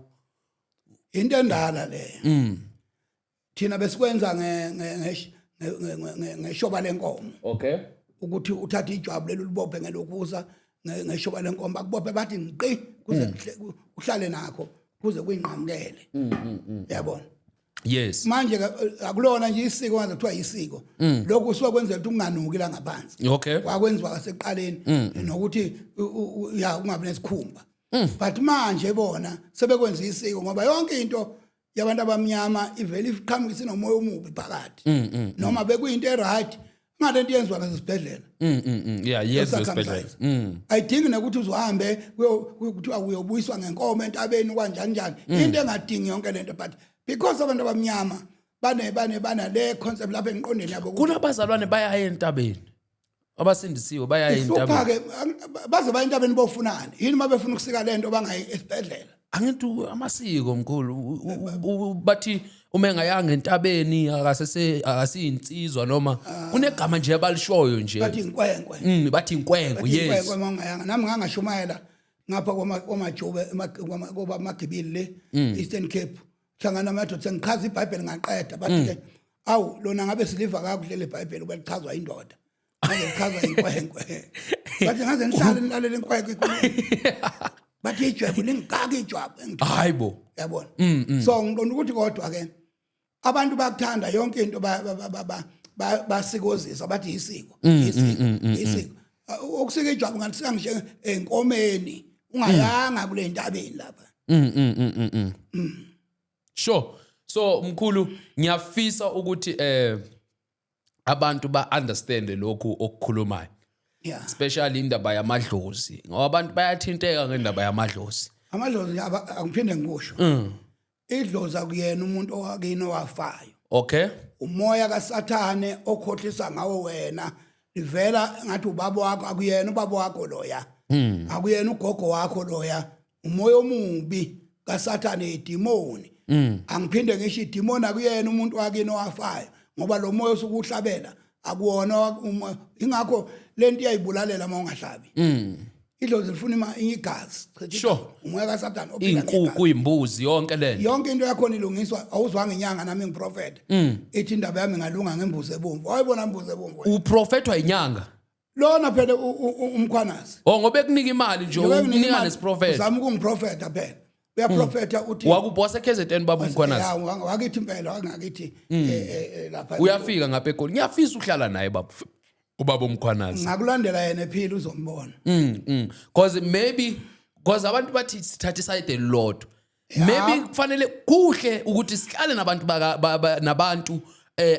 Speaker 1: Into endala leyo. Thina besikwenza ngeshoba lenkomo. Ukuthi uthathe ijwabu leli ulibophe ngelokusa ngeshoba lenkomo, bakubophe bathi nqi kuze uhlale nakho kuze kuyinqamukele. Uyabona?
Speaker 2: Yes.
Speaker 1: Manje ke akulona nje isiko ngaze kuthiwa isiko. Lokhu kusuka kwenzela ukuthi unganuki la ngaphansi. Kwakwenziwa kasekuqaleni nokuthi ya ungabi nesikhumba. But manje bona sebekwenza isiko ngoba yonke into yabantu abamnyama ivele iqhamuke isinomoya omubi phakathi. Noma bekuyinto e-right ngalento yenziwa ngasesibhedlela.
Speaker 2: Yeah, yenziwa esibhedlela.
Speaker 1: Ayidingi nokuthi uzohambe kuthiwa uyobuyiswa ngenkomo entabeni kanjani njani. Into engadingi yonke lento, but because abantu abamnyama bane bane banale concept lapha engqondweni yabo ukuthi
Speaker 2: Kunabazalwane baya entabeni. Abasindisiwe baya
Speaker 1: ihlupha
Speaker 2: entabeni.
Speaker 1: ke baze baye entabeni bofunani? Yini uma befuna ukusika lento bangayi esibhedlela?
Speaker 2: Angithi amasiko mkhulu, bathi uma engayanga entabeni akasese akasiyinsizwa, noma kunegama nje abalishoyo nje.
Speaker 1: Bathi inkwenkwe.
Speaker 2: Bathi inkwenkwe.
Speaker 1: Bathi inkwenkwe uma ungayanga. Nami ngangashumayela ngapha kwaMajobe, kwamagibili le Eastern Cape, hlangana amadoda, sengichaza iBhayibheli ngaqeda, bathi ke, "Awu, lona ngabe siliva kakuhle le Bhayibheli ube lichazwa indoda, ngaze lichazwa inkwenkwe." Bathi ngaze nihlale nilalele inkwenkwe ikhuluma. Bathi ijwabu lingaka ijwabu. Ngithi,
Speaker 2: Hayibo.
Speaker 1: Yabona, so ngiqonda ukuthi kodwa ke abantu bakuthanda yonke into basikozisa, bathi isiko, isiko, isiko. Ukusika ijwabu ngalisika ngisho enkomeni ungayanga kule ntabeni lapha.
Speaker 2: Sure. So mkhulu, ngiyafisa ukuthi abantu ba understand lokhu okukhulumayo. Especially indaba yamadlozi, ngoba abantu bayathinteka ngendaba yamadlozi.
Speaker 1: Amadlozi angiphinde ngikusho, idlozi akuyena umuntu owakini owafayo. Umoya kaSathane okhohlisa ngawo wena. Livela ngathi ubaba wakho, akuyena ubaba wakho loya, akuyena ugogo wakho loya, umoya omubi kaSathane, idimoni. Angiphinde ngisho, idimoni akuyena umuntu wakini owafayo, ngoba lo moya osuke uhlabela akuwona ingakho lento iyayibulalela uma ungahlabi. Idlozi lifuna igazi. Chitha umoya kaSathane ophila ngegazi.
Speaker 2: Inkukhu, imbuzi, yonke lento.
Speaker 1: Yonke into yakhona ilungiswa. Awuzwanga inyanga, nami ngiprofet, ithi indaba yami ngalunga ngembuzi ebomvu. Wayibona imbuzi ebomvu wena?
Speaker 2: Uprofethwa inyanga?
Speaker 1: Lona phela uMkhwanazi.
Speaker 2: Oh, ngoba ekunika imali nje.
Speaker 1: Njengoba
Speaker 2: Ukunika
Speaker 1: imali,
Speaker 2: nesiprofetho.
Speaker 1: Uzama ukungiprofetha phela, uyaprofetha uthi
Speaker 2: Wakuphi, wase-KZN, baba uMkhwanazi?
Speaker 1: Ya, wakithi impela, wangakithi lapha.
Speaker 2: Uyafika ngapha eGoli. Ngiyafisa uhlala naye baba, ubaba uMkhwanazi.
Speaker 1: Ngakulandela yena ephila, uzombona.
Speaker 2: Cause maybe, cause abantu bathi sithatha isayide elilodwa. Maybe kufanele kuhle ukuthi sihlale nabantu baka nabantu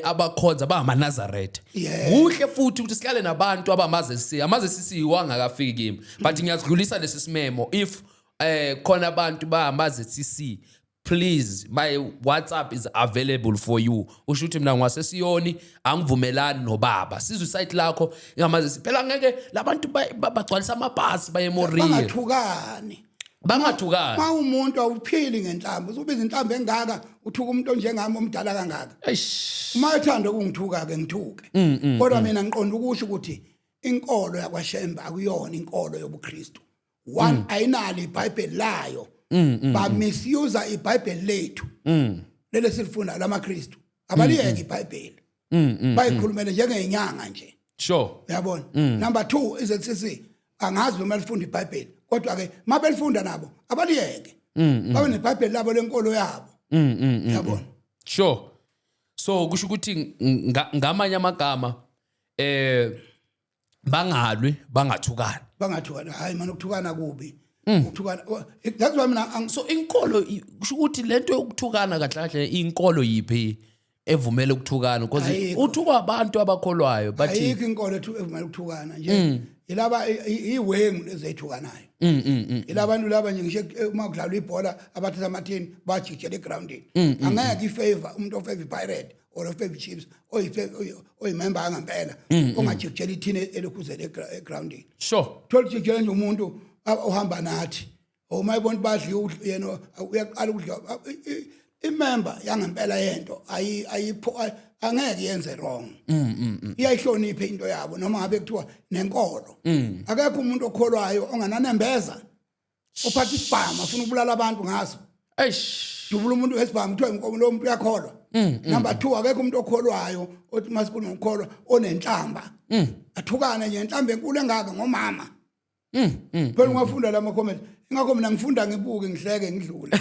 Speaker 2: abakhonza bangamaNazaretha. Kuhle futhi ukuthi sihlale nabantu abamaZCC. AmaZCC wangakafiki kimi. But ngiyazidlulisa lesi simemo, if khona abantu bamaZCC, please, my WhatsApp is available for you. Usho ukuthi mina ngwasesiyoni, angivumelani nobaba, sizwe isite lakho ngamazi phela. Ngeke labantu bagcwalisa amabhasi baye eMoria.
Speaker 1: Bangathukani.
Speaker 2: Bangathukani.
Speaker 1: Ma umuntu awuphili ngenhlamba, usubiza inhlamba engaka, uthuka umuntu onjengami omdala kangaka.
Speaker 2: Eish.
Speaker 1: Uma ethanda ukungithuka ke, ngithuke, kodwa mina ngiqonda ukusho ukuthi inkolo yakwaShembe akuyona inkolo yobuKristu. One, ayinalo iBhayibheli layo, ba misuse iBhayibheli lethu lele silifunda lamaKristu. Abaliyeke iBhayibheli, bayikhulumele njengenyanga nje. Uyabona? Number 2, iZCC angazi noma lifunda iBhayibheli, kodwa ke mabelifunda nabo abaliyeke, babe neBhayibheli labo lenkolo yabo. Uyabona?
Speaker 2: Sure. So kusho ukuthi ngamanye amagama bangalwi, bangathukani.
Speaker 1: Bangathukana, hayi manje ukuthukana kubi, ukuthukana that's why mina
Speaker 2: So inkolo kusho ukuthi lento yokuthukana, kahle kahle inkolo yiphi evumela ukuthukana? Because
Speaker 1: Ayikho.
Speaker 2: uthukwa abantu abakholwayo bathi
Speaker 1: Ayikho inkolo ethu evumela ukuthukana nje. Yilaba iwengu lezi ezithukanayo, yilabantu laba nje. Ngisho uma kudlalwa ibhola, abathatha amathini bajikijela egroundini. Angeke ifavor umuntu ofavor iPirate or ofavor iChiefs, oyimember yangempela, ongajikijela ithini elokhuzela egroundini. Thola ujikijela nje umuntu ohamba nathi, uma ibona badliwe yena uyaqala ukudla. Imember yangempela yento ayipho, angeke yenze wrong, iyayihlonipha into yabo noma ngabe kuthiwa nenkolo. Akekho umuntu okholwayo ongananembeza ophatha isibhamu afuna ukubulala abantu ngaso.
Speaker 2: Eish.
Speaker 1: Dubula umuntu wesibhamu, kuthiwa inkomo, lo muntu uyakholwa. Number 2, akekho umuntu okholwayo othi masikhuluma ngokukholwa onenhlamba, athukane nje enhlamba enkulu engaka ngomama. Phela ungafunda la ma-comment. Ingakho mina ngifunda, ngibuke, ngihleke, ngidlule.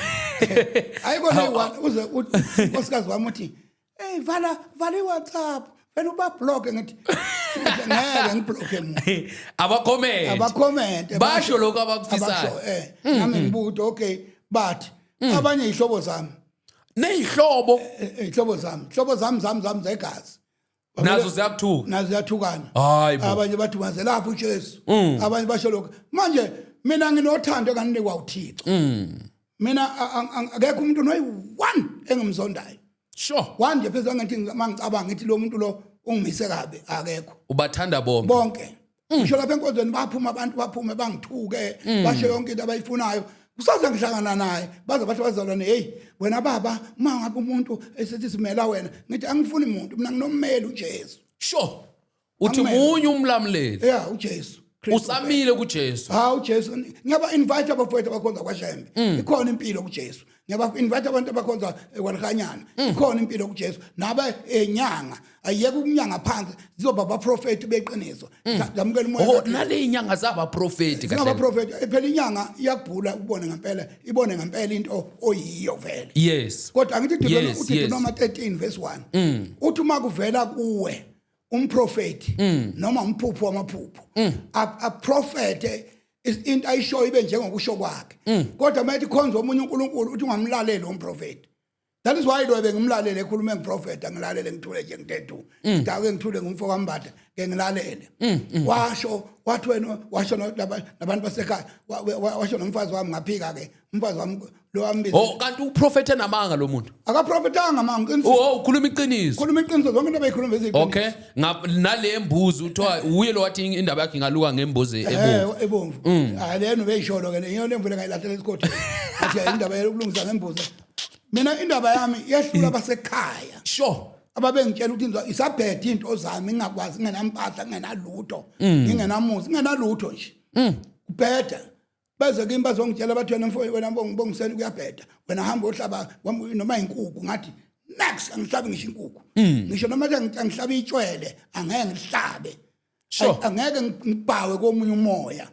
Speaker 1: Ayikho leyi-one uze uthi unkosikazi wami uthi, "Hey, vala, vala i-WhatsApp vele, ubabhlokhe." Ngithi ngeke ngiblokhe muntu.
Speaker 2: Abacomment.
Speaker 1: Abacomment.
Speaker 2: Basho lokho abakufisayo.
Speaker 1: Nami ngibuka ukuthi okay, but abanye ihlobo zami.
Speaker 2: Neyihlobo?
Speaker 1: Ihlobo zami, ihlobo zami zami zami zegazi.
Speaker 2: Nazo ziyakuthuka?
Speaker 1: Nazo ziyathukana.
Speaker 2: Hayi bo.
Speaker 1: Abanye bathi mazelapha uJesu, abanye basho lokho. Manje mina nginothando enganinikwa uThixo. Mina akekho umuntu noyi-one engimzondayo. One nje phezulu ngathi mangicabanga ngithi lo muntu lo ungimise kabi, akekho.
Speaker 2: Ubathanda bonke?
Speaker 1: Bonke. Ngisho lapha enkonzweni baphuma abantu, baphume bangithuke, basho yonke into abayifunayo. Kusaze ngihlangana naye, baze bathi, "Bazalwane, hey wena baba, uma ngabe umuntu esithi simela wena." Ngithi angifuni muntu mina, nginommeli uJesu.
Speaker 2: Sure, uthi
Speaker 1: Angimele.
Speaker 2: Munye umlamuleli.
Speaker 1: Yeah, uJesu Kristu.
Speaker 2: Usamile kuJesu.
Speaker 1: Ha, uJesu. Ngiyaba invite abafowethu abakhonza kwaShembe, ikhona impilo kuJesu. Ngiyaba invite abantu abakhonza kwaLihanyana, ikhona impilo kuJesu. Nabe enyanga ayiyeke ukunyanga phansi, zizoba abaprofeti beqiniso, zamukela umoya
Speaker 2: Oh.
Speaker 1: kaKristu.
Speaker 2: Nale inyanga zabaprofeti kahle?
Speaker 1: Singabaprofeti phela. Inyanga iyakubhula ubone ngempela, ibone ngempela into oyiyo vele. Kodwa angithi uthi noma 13 verse 1 uthi uma kuvela kuwe umprofeti noma umphupho wamaphupho, aprofete into ayishoyo ibe njengokusho kwakhe, kodwa uma ethi khonza omunye uNkulunkulu, uthi ungamlaleli umprofeti. That is why lo bengimlalele ekhuluma engiprofeta, ngilalele, ngithule nje, ngithethu ngidake, ngithule, ngumfo kaMbatha ke, ngilalele. Washo wathi wena, washo nabantu basekhaya, washo nomfazi wami, ngaphika ke umfazi wami lo wambiza.
Speaker 2: Oh, kanti uprofethe namanga lo muntu?
Speaker 1: Akaprofetanga manga.
Speaker 2: Oh, ukhuluma iqiniso.
Speaker 1: Khuluma iqiniso, zonke into abeyikhuluma beziyiqiniso.
Speaker 2: Okay, nale mbuzi uthiwa uye lo wathi indaba yakhe ingaluka ngembuzi ebomvu.
Speaker 1: Ebomvu. Hayi, lena ubeyisholo ke, leyo lemvula ngayilahlela esigodini, athi indaba yokulungisa ngembuzi. Mina indaba yami yehlula abasekhaya ababengitshela ukuthi isabhede into zami, ngingakwazi, ngingenampahla, ngingenalutho, ngingenamuzi, ngingenalutho nje, kubheda. Beze kimi bazongitshela, bathi wena mfo, wena Mbongiseni, kuyabheda, wena hamba ohlaba noma inkukhu. Ngathi next, angihlabi ngisho inkukhu, ngisho noma angihlabi itshwele, angeke ngihlabe. Angeke ngibhawe komunye umoya,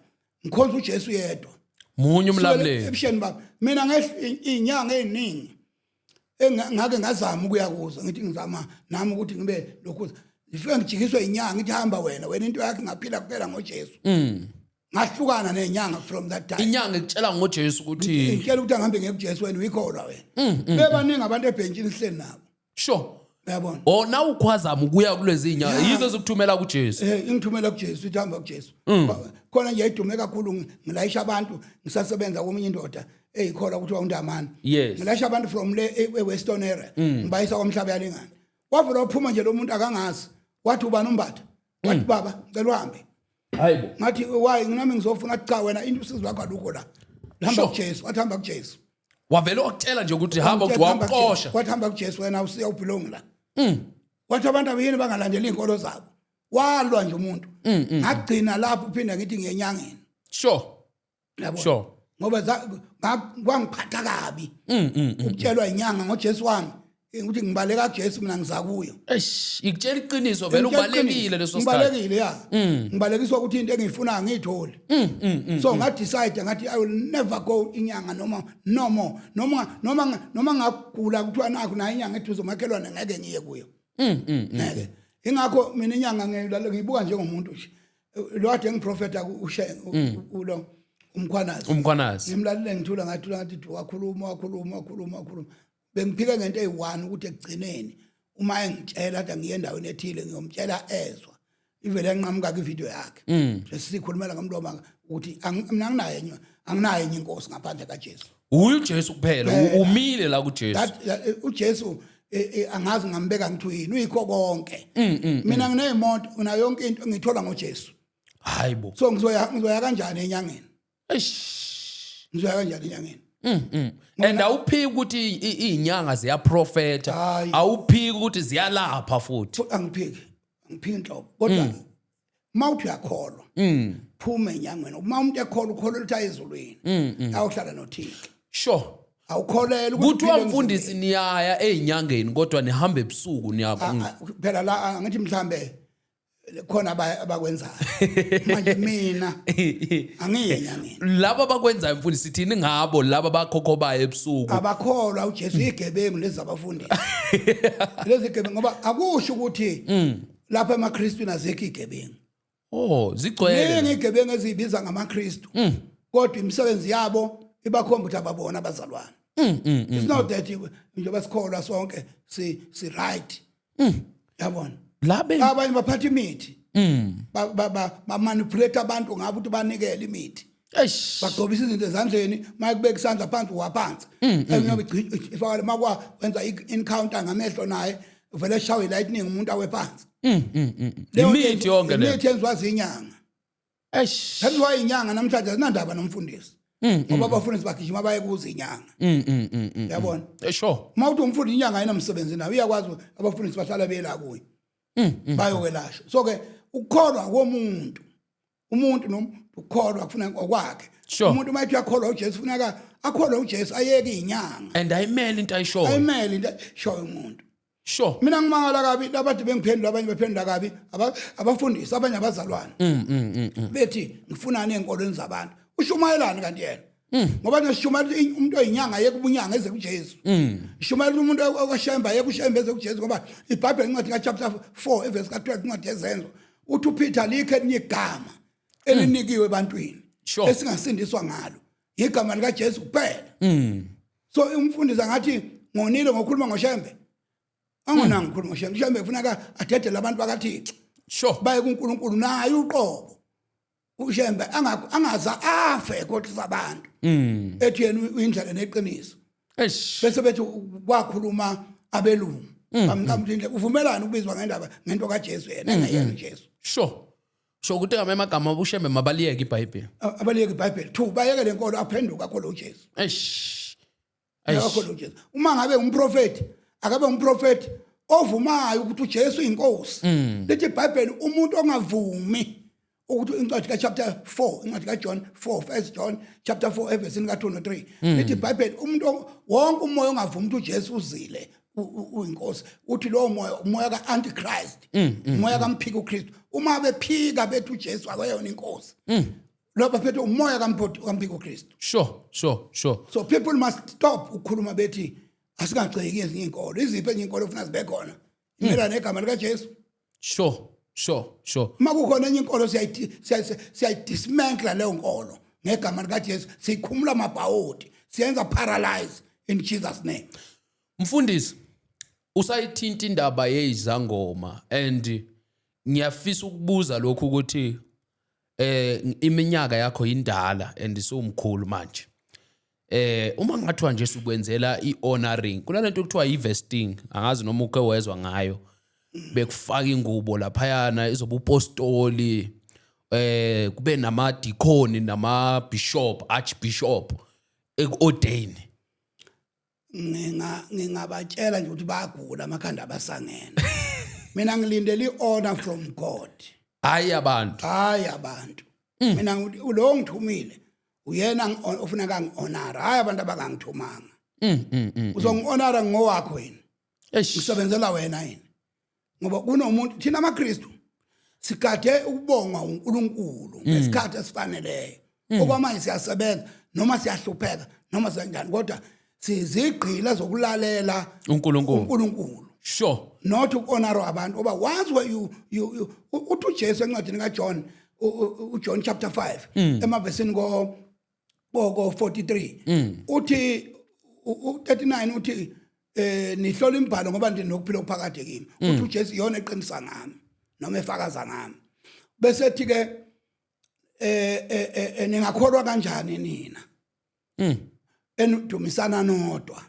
Speaker 1: ngikhonza uJesu yedwa.
Speaker 2: Munye umlamuleli.
Speaker 1: Ebusheni baba, mina inyanga eziningi engake ngazama ukuya kuzo, ngithi ngizama nami ukuthi ngibe lokhu, ngifike ngijikiswe inyanga, ngithi hamba wena, wena into yakhe ngaphila kuphela ngoJesu. Ngahlukana nenyanga from that time.
Speaker 2: Inyanga ikutshela ngoJesu ukuthi
Speaker 1: Ngitshela ukuthi angihambe ngiye kuJesu, wena uyikholwa wena. Bebaningi abantu ebhentshini sihleli nabo. Uyabona?
Speaker 2: Oh, na ukhwazama ukuya kulezi inyanga, yizo ezikuthumela kuJesu.
Speaker 1: Eh, ingithumela kuJesu, ithi hamba kuJesu. Khona nje idume kakhulu, ngilayisha abantu ngisasebenza komunye indoda eyikholwa kuthiwa uNdamane. Ngilayisha abantu from le e-Western area, ngibayisa kwamhlaba yalingana. Wavela waphuma nje lo muntu akangazi, wathi ubani uMbatha, wathi baba ngicela uhambe.
Speaker 2: Hayibo.
Speaker 1: Ngathi why, nginami ngizofuna. Cha wena, into usizo lwakho alukho la, hamba kuJesu. Wathi hamba kuJesu.
Speaker 2: Wavele wakutshela nje ukuthi hamba, wakuxosha.
Speaker 1: Wathi hamba kuJesu wena, usiya ubelong la. Wathi abantu abayini bangalandeli izinkolo zabo. Walwa nje umuntu. Ngagcina lapho uphinda ngithi ngiyenyangeni. Yabo. Ngoba kwangiphatha kabi ukutshelwa inyanga ngoJesu wami ukuthi ngibaleka kuJesu, mina ngiza kuyo.
Speaker 2: Eish, ikutshela iqiniso vele, ubalekile leso sikhathi.
Speaker 1: Ngibalekile ya, ngibalekiswa ukuthi into engiyifunayo ngiyitholi. So ngadecide, ngathi I will never go inyanga noma no more, noma ngagula kuthiwa nakho nayo inyanga eduze umakhelwane, ngeke ngiye kuyo. Ngeke. Ingakho mina inyanga ngiyibuka njengomuntu nje lo kade engiprofeta ushe ulo uMkhwanazi.
Speaker 2: UMkhwanazi.
Speaker 1: Ngimlalele ngithula, ngathula, ngathi wakhuluma, wakhuluma, wakhuluma, wakhuluma. Bengiphike ngento eyi-one, ukuthi ekugcineni uma engitshela athi angiye endaweni ethile, ngiyomtshela ezwa ivele yanqamuka kwividiyo yakhe, sesikhulumela ngomlomo ukuthi mina anginayo enye, anginayo enye inkosi ngaphandle kaJesu.
Speaker 2: Uye uJesu kuphela, umile la kuJesu.
Speaker 1: Ujesu angazi ngambeka ngithi uyini, uyikho konke. Mina ngineyimoto, nginayo yonke into, ngithola ngoJesu.
Speaker 2: Hayibo.
Speaker 1: So ngizoya kanjani enyangeni?
Speaker 2: Eish.
Speaker 1: Ngizoya kanjani enyangeni?
Speaker 2: And awuphiki ukuthi izinyanga ziyaprofeta?
Speaker 1: Hayi.
Speaker 2: Awuphiki ukuthi ziyalapha futhi?
Speaker 1: Angiphiki, angiphiki inhlobo, kodwa uma uthi uyakholwa, phuma enyangweni. Uma umuntu ekholwa, ukholwa ukuthi ayezulwini, ayohlala noThixo. Awukholelwa
Speaker 2: ukuthi Kuthiwa uphile. Mfundisi, niyaya ezinyangeni kodwa nihamba ebusuku niya
Speaker 1: Ah, phela la angithi mhlambe khona abakwenzayo manje, mina angiye enyangeni.
Speaker 2: Laba abakwenzayo, mfundisi, sithini ngabo laba bakhokhobayo ebusuku?
Speaker 1: Abakholwa uJesu, igebengu lezi zabafundisi, lezi gebengu, ngoba akusho ukuthi lapha emaKristwini azikho igebengu.
Speaker 2: Oh, zigcwele.
Speaker 1: Ningi igebengu eziyibiza ngamaKristu, kodwa imisebenzi yabo ibakhomba ukuthi ababona abazalwane. It's not that njengoba sikholwa sonke si right, yabona?
Speaker 2: Labe
Speaker 1: Abanye baphatha imithi, ba manipulate abantu ngabo ukuthi banikele imithi.
Speaker 2: Eish.
Speaker 1: Bagcobisa izinto ezandleni, mayekubeka isandla phansi, waphansi enyobe ifakale, makwa wenza i-encounter ngamehlo naye, uvele eshawe lightning, umuntu awe phansi.
Speaker 2: Leyo nto Imithi yonke leyo.
Speaker 1: Imithi yenziwa zinyanga.
Speaker 2: Eish.
Speaker 1: Yenziwa inyanga namhlanje, azinandaba nomfundisi, ngoba abafundisi bagijima baye kuzo inyanga, yabona? Uma uthi umfundi, inyanga ayinamsebenzi nawe, iyakwazi, abafundisi bahlala bela kuyo bayokwelashwa. So ke ukukholwa komuntu, umuntu nomuntu ukukholwa kufuna okwakhe. Umuntu uma ethi uyakholwa uJesu, funeka akholwe uJesu, ayeke inyanga.
Speaker 2: And ayimele into ayishoyo.
Speaker 1: Ayimele into ayishoyo umuntu. Mina ngimangala kabi labantu bengiphendula, abanye bephendula kabi abafundisi, abanye abazalwane, bethi ngifunani ey'nkolweni zabantu, ushumayelani kanti yena? Ngoba neshumayela ukuthi umuntu oyinyanga ayeke ubunyanga eze kuJesu, ishumayela ukuthi umuntu okashemba ayeke ushemba eze kuJesu, ngoba iBhayibheli, incwadi ka-chapter 4 evesi ka-12, incwadi yeZenzo, uthi uPeter likho elinye igama elinikiwe ebantwini esingasindiswa ngalo, igama likaJesu kuphela. So umfundisi angathi Ngonile ngokukhuluma ngoShembe? Angonanga ukukhuluma ngoShembe. UShembe kufuneka adedele abantu bakaThixo baye kuNkulunkulu naye uqobo. UShembe angaza afe kodwa abantu ethi yena uyindlela neqiniso.
Speaker 2: Eish.
Speaker 1: Bese bethi kwakhuluma abelungu. Bamqamula indlela. Uvumelana ukubizwa ngendaba ngento kaJesu yena engayena uJesu.
Speaker 2: Sure. Sho ukuthi ngamanye amagama uShembe mabaliyeke iBhayibheli.
Speaker 1: Abaliyeke iBhayibheli. Two, bayeke le nkolo, aphenduka akholwe uJesu.
Speaker 2: Eish. Eish.
Speaker 1: Akholwe uJesu. Uma ngabe umprofeti, akabe umprofeti ovumayo ukuthi uJesu uyinkosi. Lithi iBhayibheli umuntu ongavumi ukuthi incwadi ka chapter 4, incwadi ka John 4, First John chapter 4 evesini ka 2 no 3. Lithi iBhayibheli umuntu wonke umoya ongavumi ukuthi uJesu uzile uyinkosi, uthi lowo moya umoya ka Antichrist, umoya kamphika uKristu. Uma bephika bethi uJesu akayona inkosi, lo baphethe umoya kamphika uKristu.
Speaker 2: Sure, sure, sure.
Speaker 1: So people must stop ukukhuluma bethi asingagxeki ezinye inkolo. Iziphi ezinye inkolo ufuna zibe khona? Impela negama lika Jesu.
Speaker 2: Sure, sure, sure.
Speaker 1: Uma kukhona enye inkolo siyayidismantle leyo nkolo ngegama lika Jesu, siyikhumula amabhawodi, siyenza paralyze in Jesus name.
Speaker 2: Mfundisi, usayithinta indaba yezangoma and ngiyafisa ukubuza lokhu ukuthi iminyaka yakho indala and sewumkhulu manje. Uma ngathiwa nje sikwenzela i-honoring, kunalento ekuthiwa i-vesting, angazi noma uke wezwa ngayo. Bekufaka ingubo laphayana izoba upostoli, kube nama-deacon nama-bishop, archbishop eku-ordain.
Speaker 1: Ngingabatshela nje ukuthi bayagula amakhanda abasangene. Mina ngilindele i-honor from God.
Speaker 2: Hayi abantu.
Speaker 1: Hayi abantu. Mina lo ngithumile uyena ofuna kangi-honor, hayi abantu abangangithumanga. Uzongi-honora ngowakho yini?
Speaker 2: Eish.
Speaker 1: Ngisebenzela wena yini? Ngoba kunomuntu, thina amaKristu sigade ukubongwa uNkulunkulu ngesikhathi esifaneleyo. Okwamanje siyasebenza noma siyahlupheka noma senjani, kodwa sizigqila zokulalela
Speaker 2: uNkulunkulu.
Speaker 1: uNkulunkulu. Not uku-honor abantu, ngoba once where you you, you uthi uJesu encwadini kaJohn, uJohn chapter 5 emavesini ko 43 uthi u 39 uthi nihlola imibhalo ngoba ndinokuphila okuphakade kimi. Uthi uJesu iyona eqinisa ngami noma efakaza ngami. Bese ethi ke ningakholwa kanjani nina enidumisana nodwa,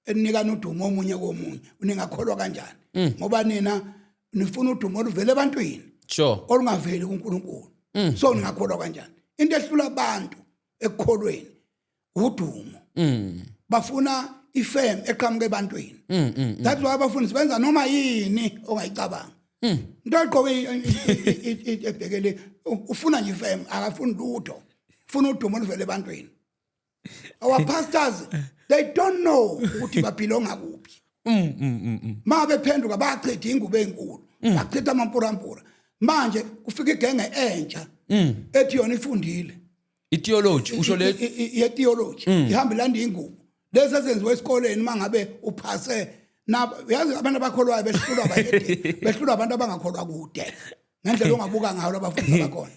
Speaker 1: eninikana udumo omunye komunye, ningakholwa kanjani? Ngoba nina nifuna udumo oluvela ebantwini olungaveli kuNkulunkulu. So ningakholwa kanjani? Into ehlula abantu ekukholweni udumo. Bafuna ifame eqhamuka ebantwini. That's why abafundisi benza noma yini ongayicabanga. Into egqoke ebhekele ufuna nje ifame, akafuni lutho, ufuna udumo oluvela ebantwini. Our pastors, they don't know ukuthi baphila ngakuphi. Ma bephenduka bachitha ingubo enkulu, bachitha amampurampura. Manje kufika igenge entsha ethi yona ifundile
Speaker 2: I-theology usho le.
Speaker 1: Ye-theology ihamba ilanda ingubo lezi ezenziwe esikoleni. Mangabe uphase na, yazi abantu abakholwayo behlulwa abayedeni, behlulwa abantu abangakholwa kude ngendlela ongabuka ngayo abafundi abakhona.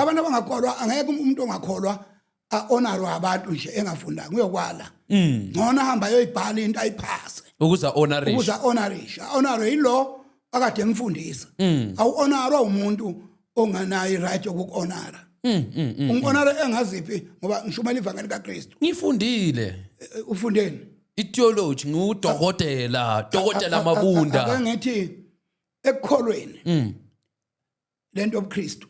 Speaker 1: Abantu abangakholwa, angeke umuntu ongakholwa a-honorwe abantu nje engafundanga, uyokwala. Ngcono ahamba ayoyibhala into ayiphase
Speaker 2: ukuze honorish.
Speaker 1: Ukuze a-honorishe, a-honorwe yilo akade emfundisa. Awu-honorwa umuntu onganayo i-right yokuku-honora. Ungi-honora engaziphi? Ngoba ngishumela ivangeli kaKristu.
Speaker 2: Ngifundile.
Speaker 1: Ufundeni?
Speaker 2: I-theology, ngudokotela, dokotela Mabunda.
Speaker 1: Ake ngithi ekukholweni lento yobuKristu,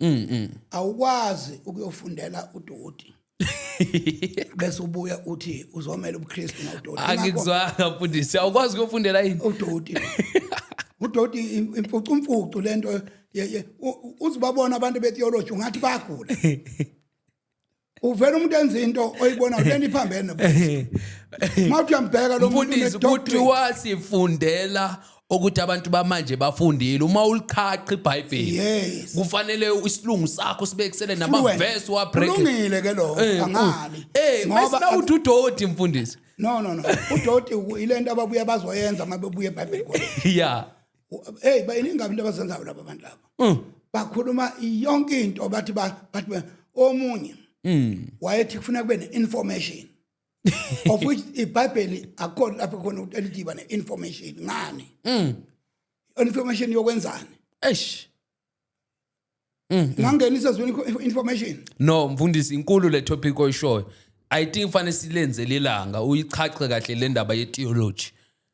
Speaker 1: awukwazi ukuyofundela udoti bese ubuya uthi uzomela ubuKristu ngawudoti.
Speaker 2: Angikuzwanga mfundisi, awukwazi ukuyofundela yini?
Speaker 1: Udoti, udoti, imfucumfucu lento uzibabona abantu betheology ungathi bayagula. Uvela umuntu enza into oyibona lento iphambene nobuKristu. Mawuthi uyambheka lo muntu
Speaker 2: Mfundisi,
Speaker 1: une-doctorate.
Speaker 2: kuthiwa sifundela ukuthi abantu bamanje bafundile, uma uliqhaqha iBhayibheli kufanele isilungu sakho sibekisele namavesi wa break.
Speaker 1: Kulungile ke lo, angali.
Speaker 2: Ngoba uthi udoti mfundisi.
Speaker 1: No, no, no, udoti ilento ababuya bazoyenza uma bebuya eBhayibheli college. Hey, bayiningi into abazenzayo laba bantu laba. Bakhuluma yonke into, bathi omunye wayethi kufuna kube ne-information. Of which iBhayibheli akukho lapho khona ukuthi elithi iba ne-information ngani. Information yokwenzani?
Speaker 2: Eish.
Speaker 1: Ngangenisa ezweni information.
Speaker 2: No, mfundisi, inkulu le topic oyishoyo. I think fanele silenzele ilanga uyichache kahle le ndaba ye-theology.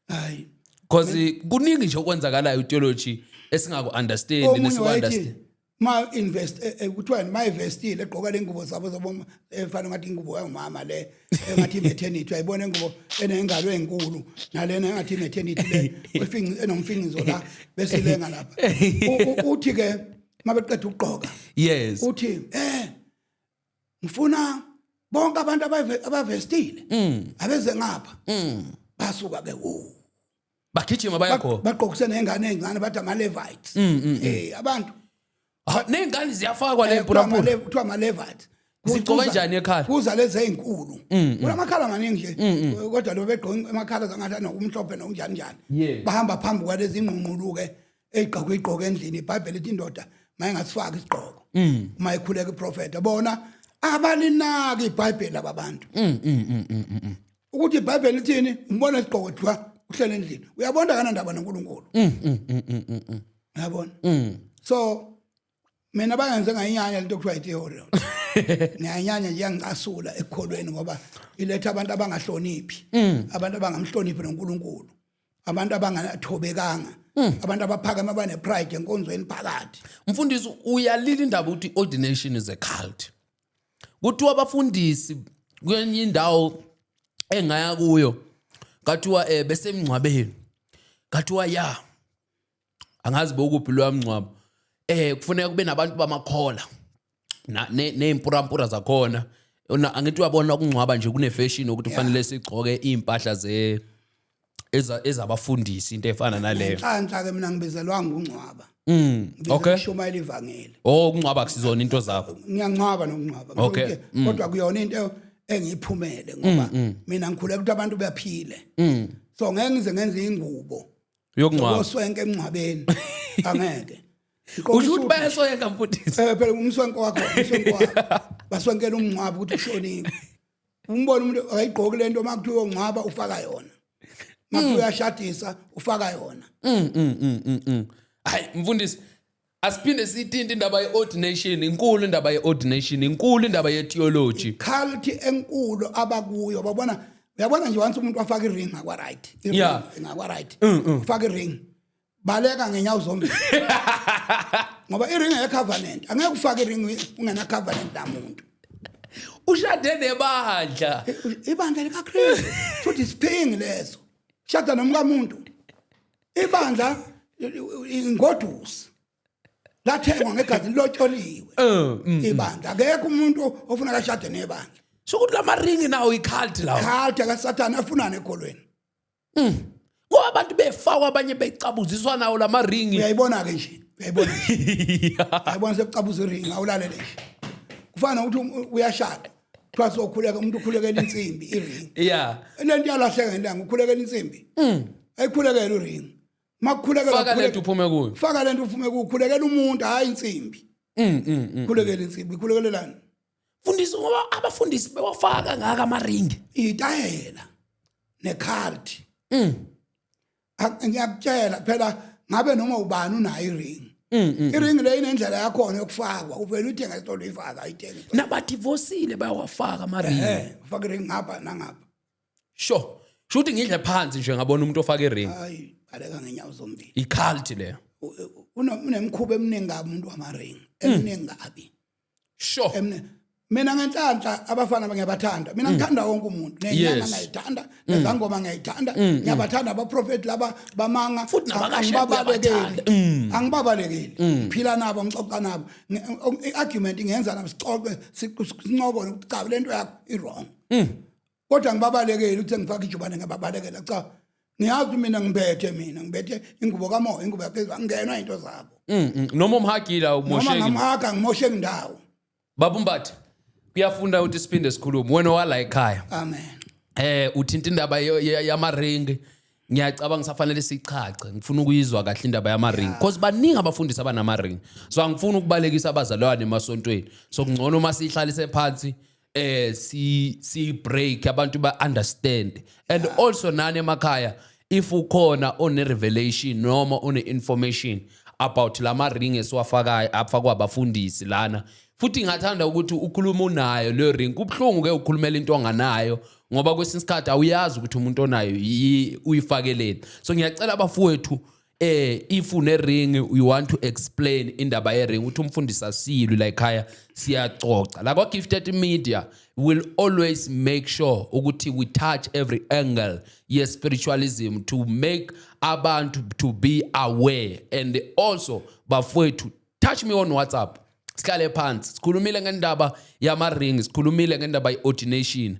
Speaker 1: Hayi.
Speaker 2: Because kuningi nje okwenzakalayo theology esingaku understand
Speaker 1: Omunye
Speaker 2: nesiku
Speaker 1: wayethi
Speaker 2: understand.
Speaker 1: ma invest kuthiwa ma investile egqoka le ngubo zabo zabo efana ngathi ingubo yomama le engathi maternity, uyayibona ingubo enengalo ezinkulu nalena engathi maternity le efinci enomfingizo la bese ilenga lapha. Uthi ke mabeqeda ukugqoka, uthi ngifuna bonke abantu abavestile abeze ngapha. Basuka ke wo
Speaker 2: Bagijima baya khona.
Speaker 1: Bagqokise nengane ezincane, bathi ama Levites, abantu.
Speaker 2: Ah, ney'ngane ziyafakwa le mpurampura.
Speaker 1: Kuthiwa ama Levites.
Speaker 2: Zigqoka kanjani ekhala?
Speaker 1: Kuza lezi ezinkulu, kunamakhala amaningi nje, kodwa lo begqoka amakhala zangathi anokumhlophe nokunjani njani. Bahamba phambi kwalezi ingqungqulu-ke eyigqoka igqoka endlini. IBhayibheli lithi indoda mayingasifaki isigqoko uma ikhuleka iprofeta. Bona abalinaki iBhayibheli laba bantu ukuthi iBhayibheli lithini. Umbona isigqoko dlwa uhlele endlini, uyabona kanandaba noNkulunkulu, uyabona. So mina bangenze ngayinyanya lento kuthiwa i-theory. Ngiyayinyanya nje, iyangicasula ekukholweni ngoba iletha abantu abangahloniphi, abantu abangamhloniphi noNkulunkulu, abantu abangathobekanga, abantu abaphakeme, abane-pride enkonzweni phakathi.
Speaker 2: Mfundisi, uyalila indaba ukuthi ordination is a cult. Kuthiwa abafundisi kwenye indawo engaya kuyo, kathiwa besemngcwabeni, kathiwa ya angazi bokuphi loya mngcwabo, kufuneka kube nabantu bamakhola na nezimpurampura zakhona. Angithi uyabona ukungcwaba nje kune fashion ukuthi kufanele sigcoke impahla ze ezabafundisi, into efana naleyo.
Speaker 1: Nhlanhla ke mina ngibizelwanga ukungcwaba. Ukushumayela ivangeli.
Speaker 2: Oh, ukungcwaba kusizona into zakho.
Speaker 1: Ngiyangcwaba nokungcwaba. Kodwa kuyona into engiyiphumele ngoba mina ngikhuleka ukuthi abantu baphile. So ngeke ngize ngenze ingubo
Speaker 2: yokungcwaba.
Speaker 1: Oswenke emngcwabeni angeke.
Speaker 2: Usho ukuthi bayasoyenka, mfundisi?
Speaker 1: Phela umswenko wakho, umswenko wakho. Baswenkela umngcwabo ukuthi ushonile. Umbona umuntu ayigqoki lento, makuthiwa uyongcwaba ufaka yona. Makuthiwa uyashadisa ufaka yona.
Speaker 2: Hayi mfundisi, asiphinde siyithinte indaba ye-ordination. Inkulu indaba ye-ordination, inkulu indaba ye-theology.
Speaker 1: Cult enkulu abakuyo. Babona, uyabona nje, once umuntu wafaka i-ring ngakwa right. I-ring ngakwa right. Ufaka i-ring. Baleka ngenyawo zombili. Ngoba i-ring ye covenant. Angeke ufake i-ring ungena covenant namuntu.
Speaker 2: Ushade nebandla.
Speaker 1: Ibandla likaKristu. Futhi isiphingi leso. Shada nomkamuntu. Ibandla ingodusi. Lathengwa ngegazi, lotsholiwe. Ibandla, akekho umuntu ofuna kashade nebandla.
Speaker 2: Sokuthi lamaringi nawo i-cult lawo.
Speaker 1: Cult kaSathane, afunana ekholweni.
Speaker 2: Ngoba abantu befakwa, abanye becabuziswa nawo lamaringi.
Speaker 1: Uyayibona ke nje, uyayibona nje, uyayibona sekucabuza iringi, awulalele nje. Kufana nokuthi uyashada, kuthiwa sokhuleka, umuntu ukhulekela insimbi, iringi. Le nto iyalahleka ngelanga ukhulekela insimbi. Ayikhulekela uringi makukhulekela.
Speaker 2: Faka lento uphume kuyo.
Speaker 1: Faka lento uphume kuyo, khulekela umuntu, hayi insimbi. Khulekela insimbi, ikhulekelelani?
Speaker 2: Mfundisi, ngoba abafundisi bewafaka ngaka amaringi.
Speaker 1: Itayela necult. Ngiyakutshela phela, ngabe noma ubani unayo iring. Iring le inendlela yakhona yokufakwa, uvela uyithenga esitolo, uyifaka, ayithenge.
Speaker 2: Nabadivosile bayawafaka amaringi.
Speaker 1: Ufaka iring ngapha nangapha.
Speaker 2: Sure, shuthi ngidle phansi nje ngabona umuntu ofaka iring.
Speaker 1: Hayi, baleka ngenyawo zombili.
Speaker 2: I-cult leyo.
Speaker 1: Unemkhuba eminingi kabi umuntu wamaring, eminingi kabi. Mina ngenhlanhla abafana ngiyabathanda, mina ngithanda wonke umuntu, nenyanga ngiyayithanda, nezangoma ngiyayithanda, ngiyabathanda abaprofeti laba bamanga.
Speaker 2: Futhi nabakashembe
Speaker 1: Angibabalekeli.
Speaker 2: uyabathanda.
Speaker 1: Angibabalekeli, ngiphila nabo, ngixoxa nabo. I-argument ngiyenza nabo, sixoxe, sincokole ukuthi cha, lento yakho i-wrong, kodwa ngibabalekeli ukuthi ngifake ijubane, ngiyababalekela. Cha, ngiyazi mina ngibethe, mina ngibethe ingubo kamoya, ingubo yaphezulu, angingenwa into zabo.
Speaker 2: Noma umhagila
Speaker 1: Noma
Speaker 2: umosheki.
Speaker 1: Ngamhaga, ngimosheki ndawo.
Speaker 2: Baba Mbatha, kuyafunda ukuthi siphinde sikhulume wena wala ekhaya.
Speaker 1: Amen.
Speaker 2: Uthinta indaba yamaringi. Ngiyacabanga safanele sichache, ngifuna ukuyizwa kahle indaba yamaringi because baningi abafundisi abanamaringi, so angifuni ukubalekisa abazalwane emasontweni, so kungcono uma sihlalise phansi. Si break abantu ba understand. And also nani emakhaya, if ukhona one revelation noma one information about lama ring esiwafakayo afakwa abafundisi lana, futhi ngingathanda ukuthi ukhulume unayo leyo ring. Kubuhlungu ke ukukhulumela into onganayo, ngoba kwesinye isikhathi awuyazi ukuthi umuntu onayo uyifakeleni. So ngiyacela abafowethu, if une ring, you want to explain indaba ye ring, uthi umfundisi asilwi la ekhaya, siyacoca la kwa Gifted Media. Will always make sure ukuthi we touch every angle ye spiritualism to make abantu to be aware. And also bafowethu, touch me on WhatsApp, sihlale phansi, sikhulumile ngendaba yama rings, sikhulumile ngendaba ye-ordination.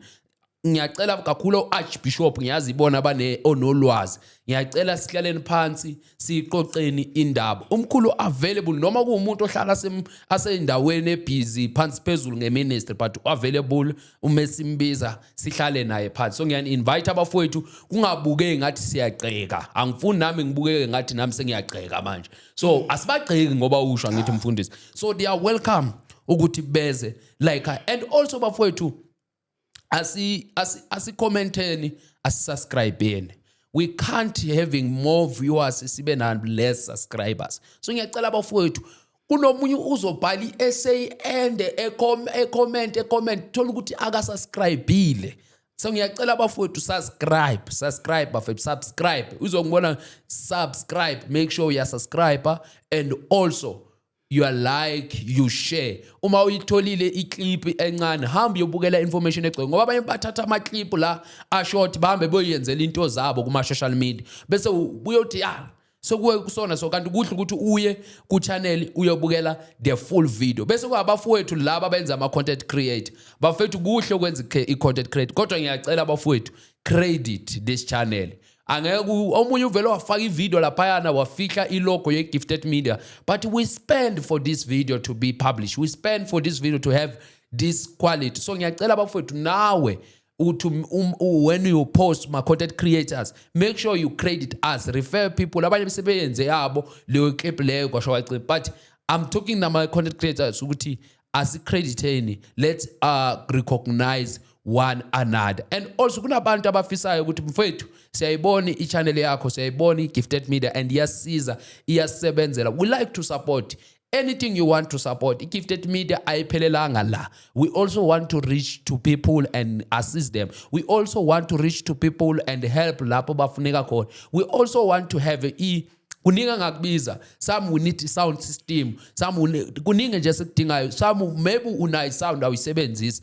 Speaker 2: Ngiyacela kakhulu, archbishop, ngiyazi ibona abane onolwazi, ngiyacela sihlaleni phansi, siqoqeni indaba. Umkhulu available, noma kuwumuntu ohlala asendaweni ebusy phansi phezulu ngeministry, but available uma simbiza, sihlale naye phansi. So ngiyani invite abafowethu, kungabukeki ngathi siyagxeka. Angifuni nami ngibukeke ngathi nami sengiyagxeka manje. So asibagxeki ngoba usho ngithi mfundisi, so they are welcome ukuthi beze like. And also bafowethu, asi commenteni, asisubscribeni. We can't having more viewers sibe na less subscribers. So ngiyacela abafowethu, kunomunye uzobhala i-essay ende, ecomment, ecomment, thola ukuthi akasubscribile. So ngiyacela abafowethu, subscribe, subscribe bafethu, subscribe. Uzongibona, subscribe, make sure uyasubscribe and also you are like, you share. Uma uyitholile iclip encane, hamba uyobukela information egcwele, ngoba abanye bathatha ama-clip la ashort, bahambe boyenzela into zabo kuma-social media, bese uyothi ya sokuwe kusona. So kanti kuhle ukuthi uye ku-channel uyobukela the full video. Bese kwabafowethu laba abenza ama-content create, bafethu, kuhle ukwenza i-content create, kodwa ngiyacela abafowethu, credit this channel. Angeke omunye uvele wafaka ivideo laphayana, wafihla ilogo ye-Gifted Media, but we spend for this video to be published, we spend for this video to have this quality. So ngiyacela abafowethu, nawe uthi when you post, ma content creators, make sure you credit us, refer people. Abanye sebeyenze yabo leyo clip leyo, kwasho kwacima, but I'm talking nama content creators ukuthi asicrediteni, let's recognize one another. And also kunabantu abafisayo ukuthi mfethu, siyayibona i-channel yakho, siyayibona i-Gifted Media and iyasiza, iyasebenzela, we like to support anything you want to support. I-Gifted Media ayiphelelanga la. We also want to reach to people and assist them. We also want to reach to people and help lapho bafuneka khona. We also want to have i kuningi angakubiza. Some we need sound system, some we need, kuningi nje esikudingayo. Some maybe unayo sound, awuyisebenzisi.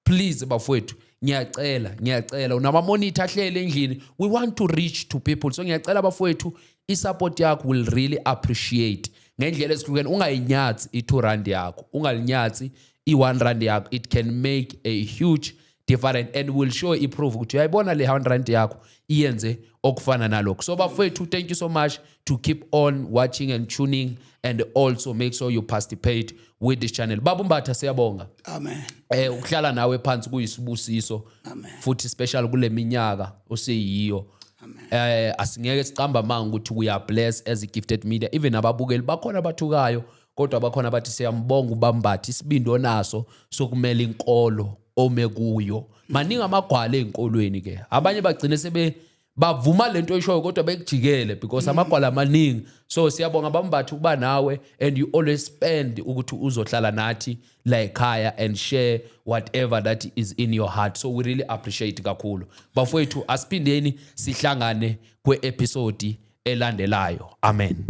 Speaker 2: Please bafowethu, ngiyacela, ngiyacela, unama-monitor ahlele endlini, we want to reach to people. So ngiyacela bafowethu, i-support yakho will really appreciate ngendlela ezihlukene. Ungayinyathi i-2 rand yakho, ungalinyathi i-1 rand yakho. It can make a huge difference and will show i-proof ukuthi uyayibona le 100 rand yakho iyenze okufana nalokho. So bafowethu, thank you so much to keep on watching and tuning, and also make sure you participate with this channel. Baba uMbatha, siyabonga.
Speaker 1: Amen.
Speaker 2: Ukuhlala nawe phansi kuyisibusiso.
Speaker 1: Amen.
Speaker 2: Futhi special kule minyaka oseyiyo. Asingeke sicamba manga ukuthi we are blessed as a Gifted Media. Even ababukeli bakhona abathukayo, kodwa bakhona bathi siyambonga uBambatha, isibindi onaso sokumela inkolo ome kuyo. Maningi amagwala ey'nkolweni ke, abanye bagcine sebe bavuma lento oyishoyo kodwa bekujikele because amagwala amaningi. So siyabonga bambatha ukuba nawe, and you always spend ukuthi uzohlala nathi la ekhaya and share whatever that is in your heart. So we really appreciate kakhulu bafowethu. Asiphindeni sihlangane kwe-episode elandelayo. Amen.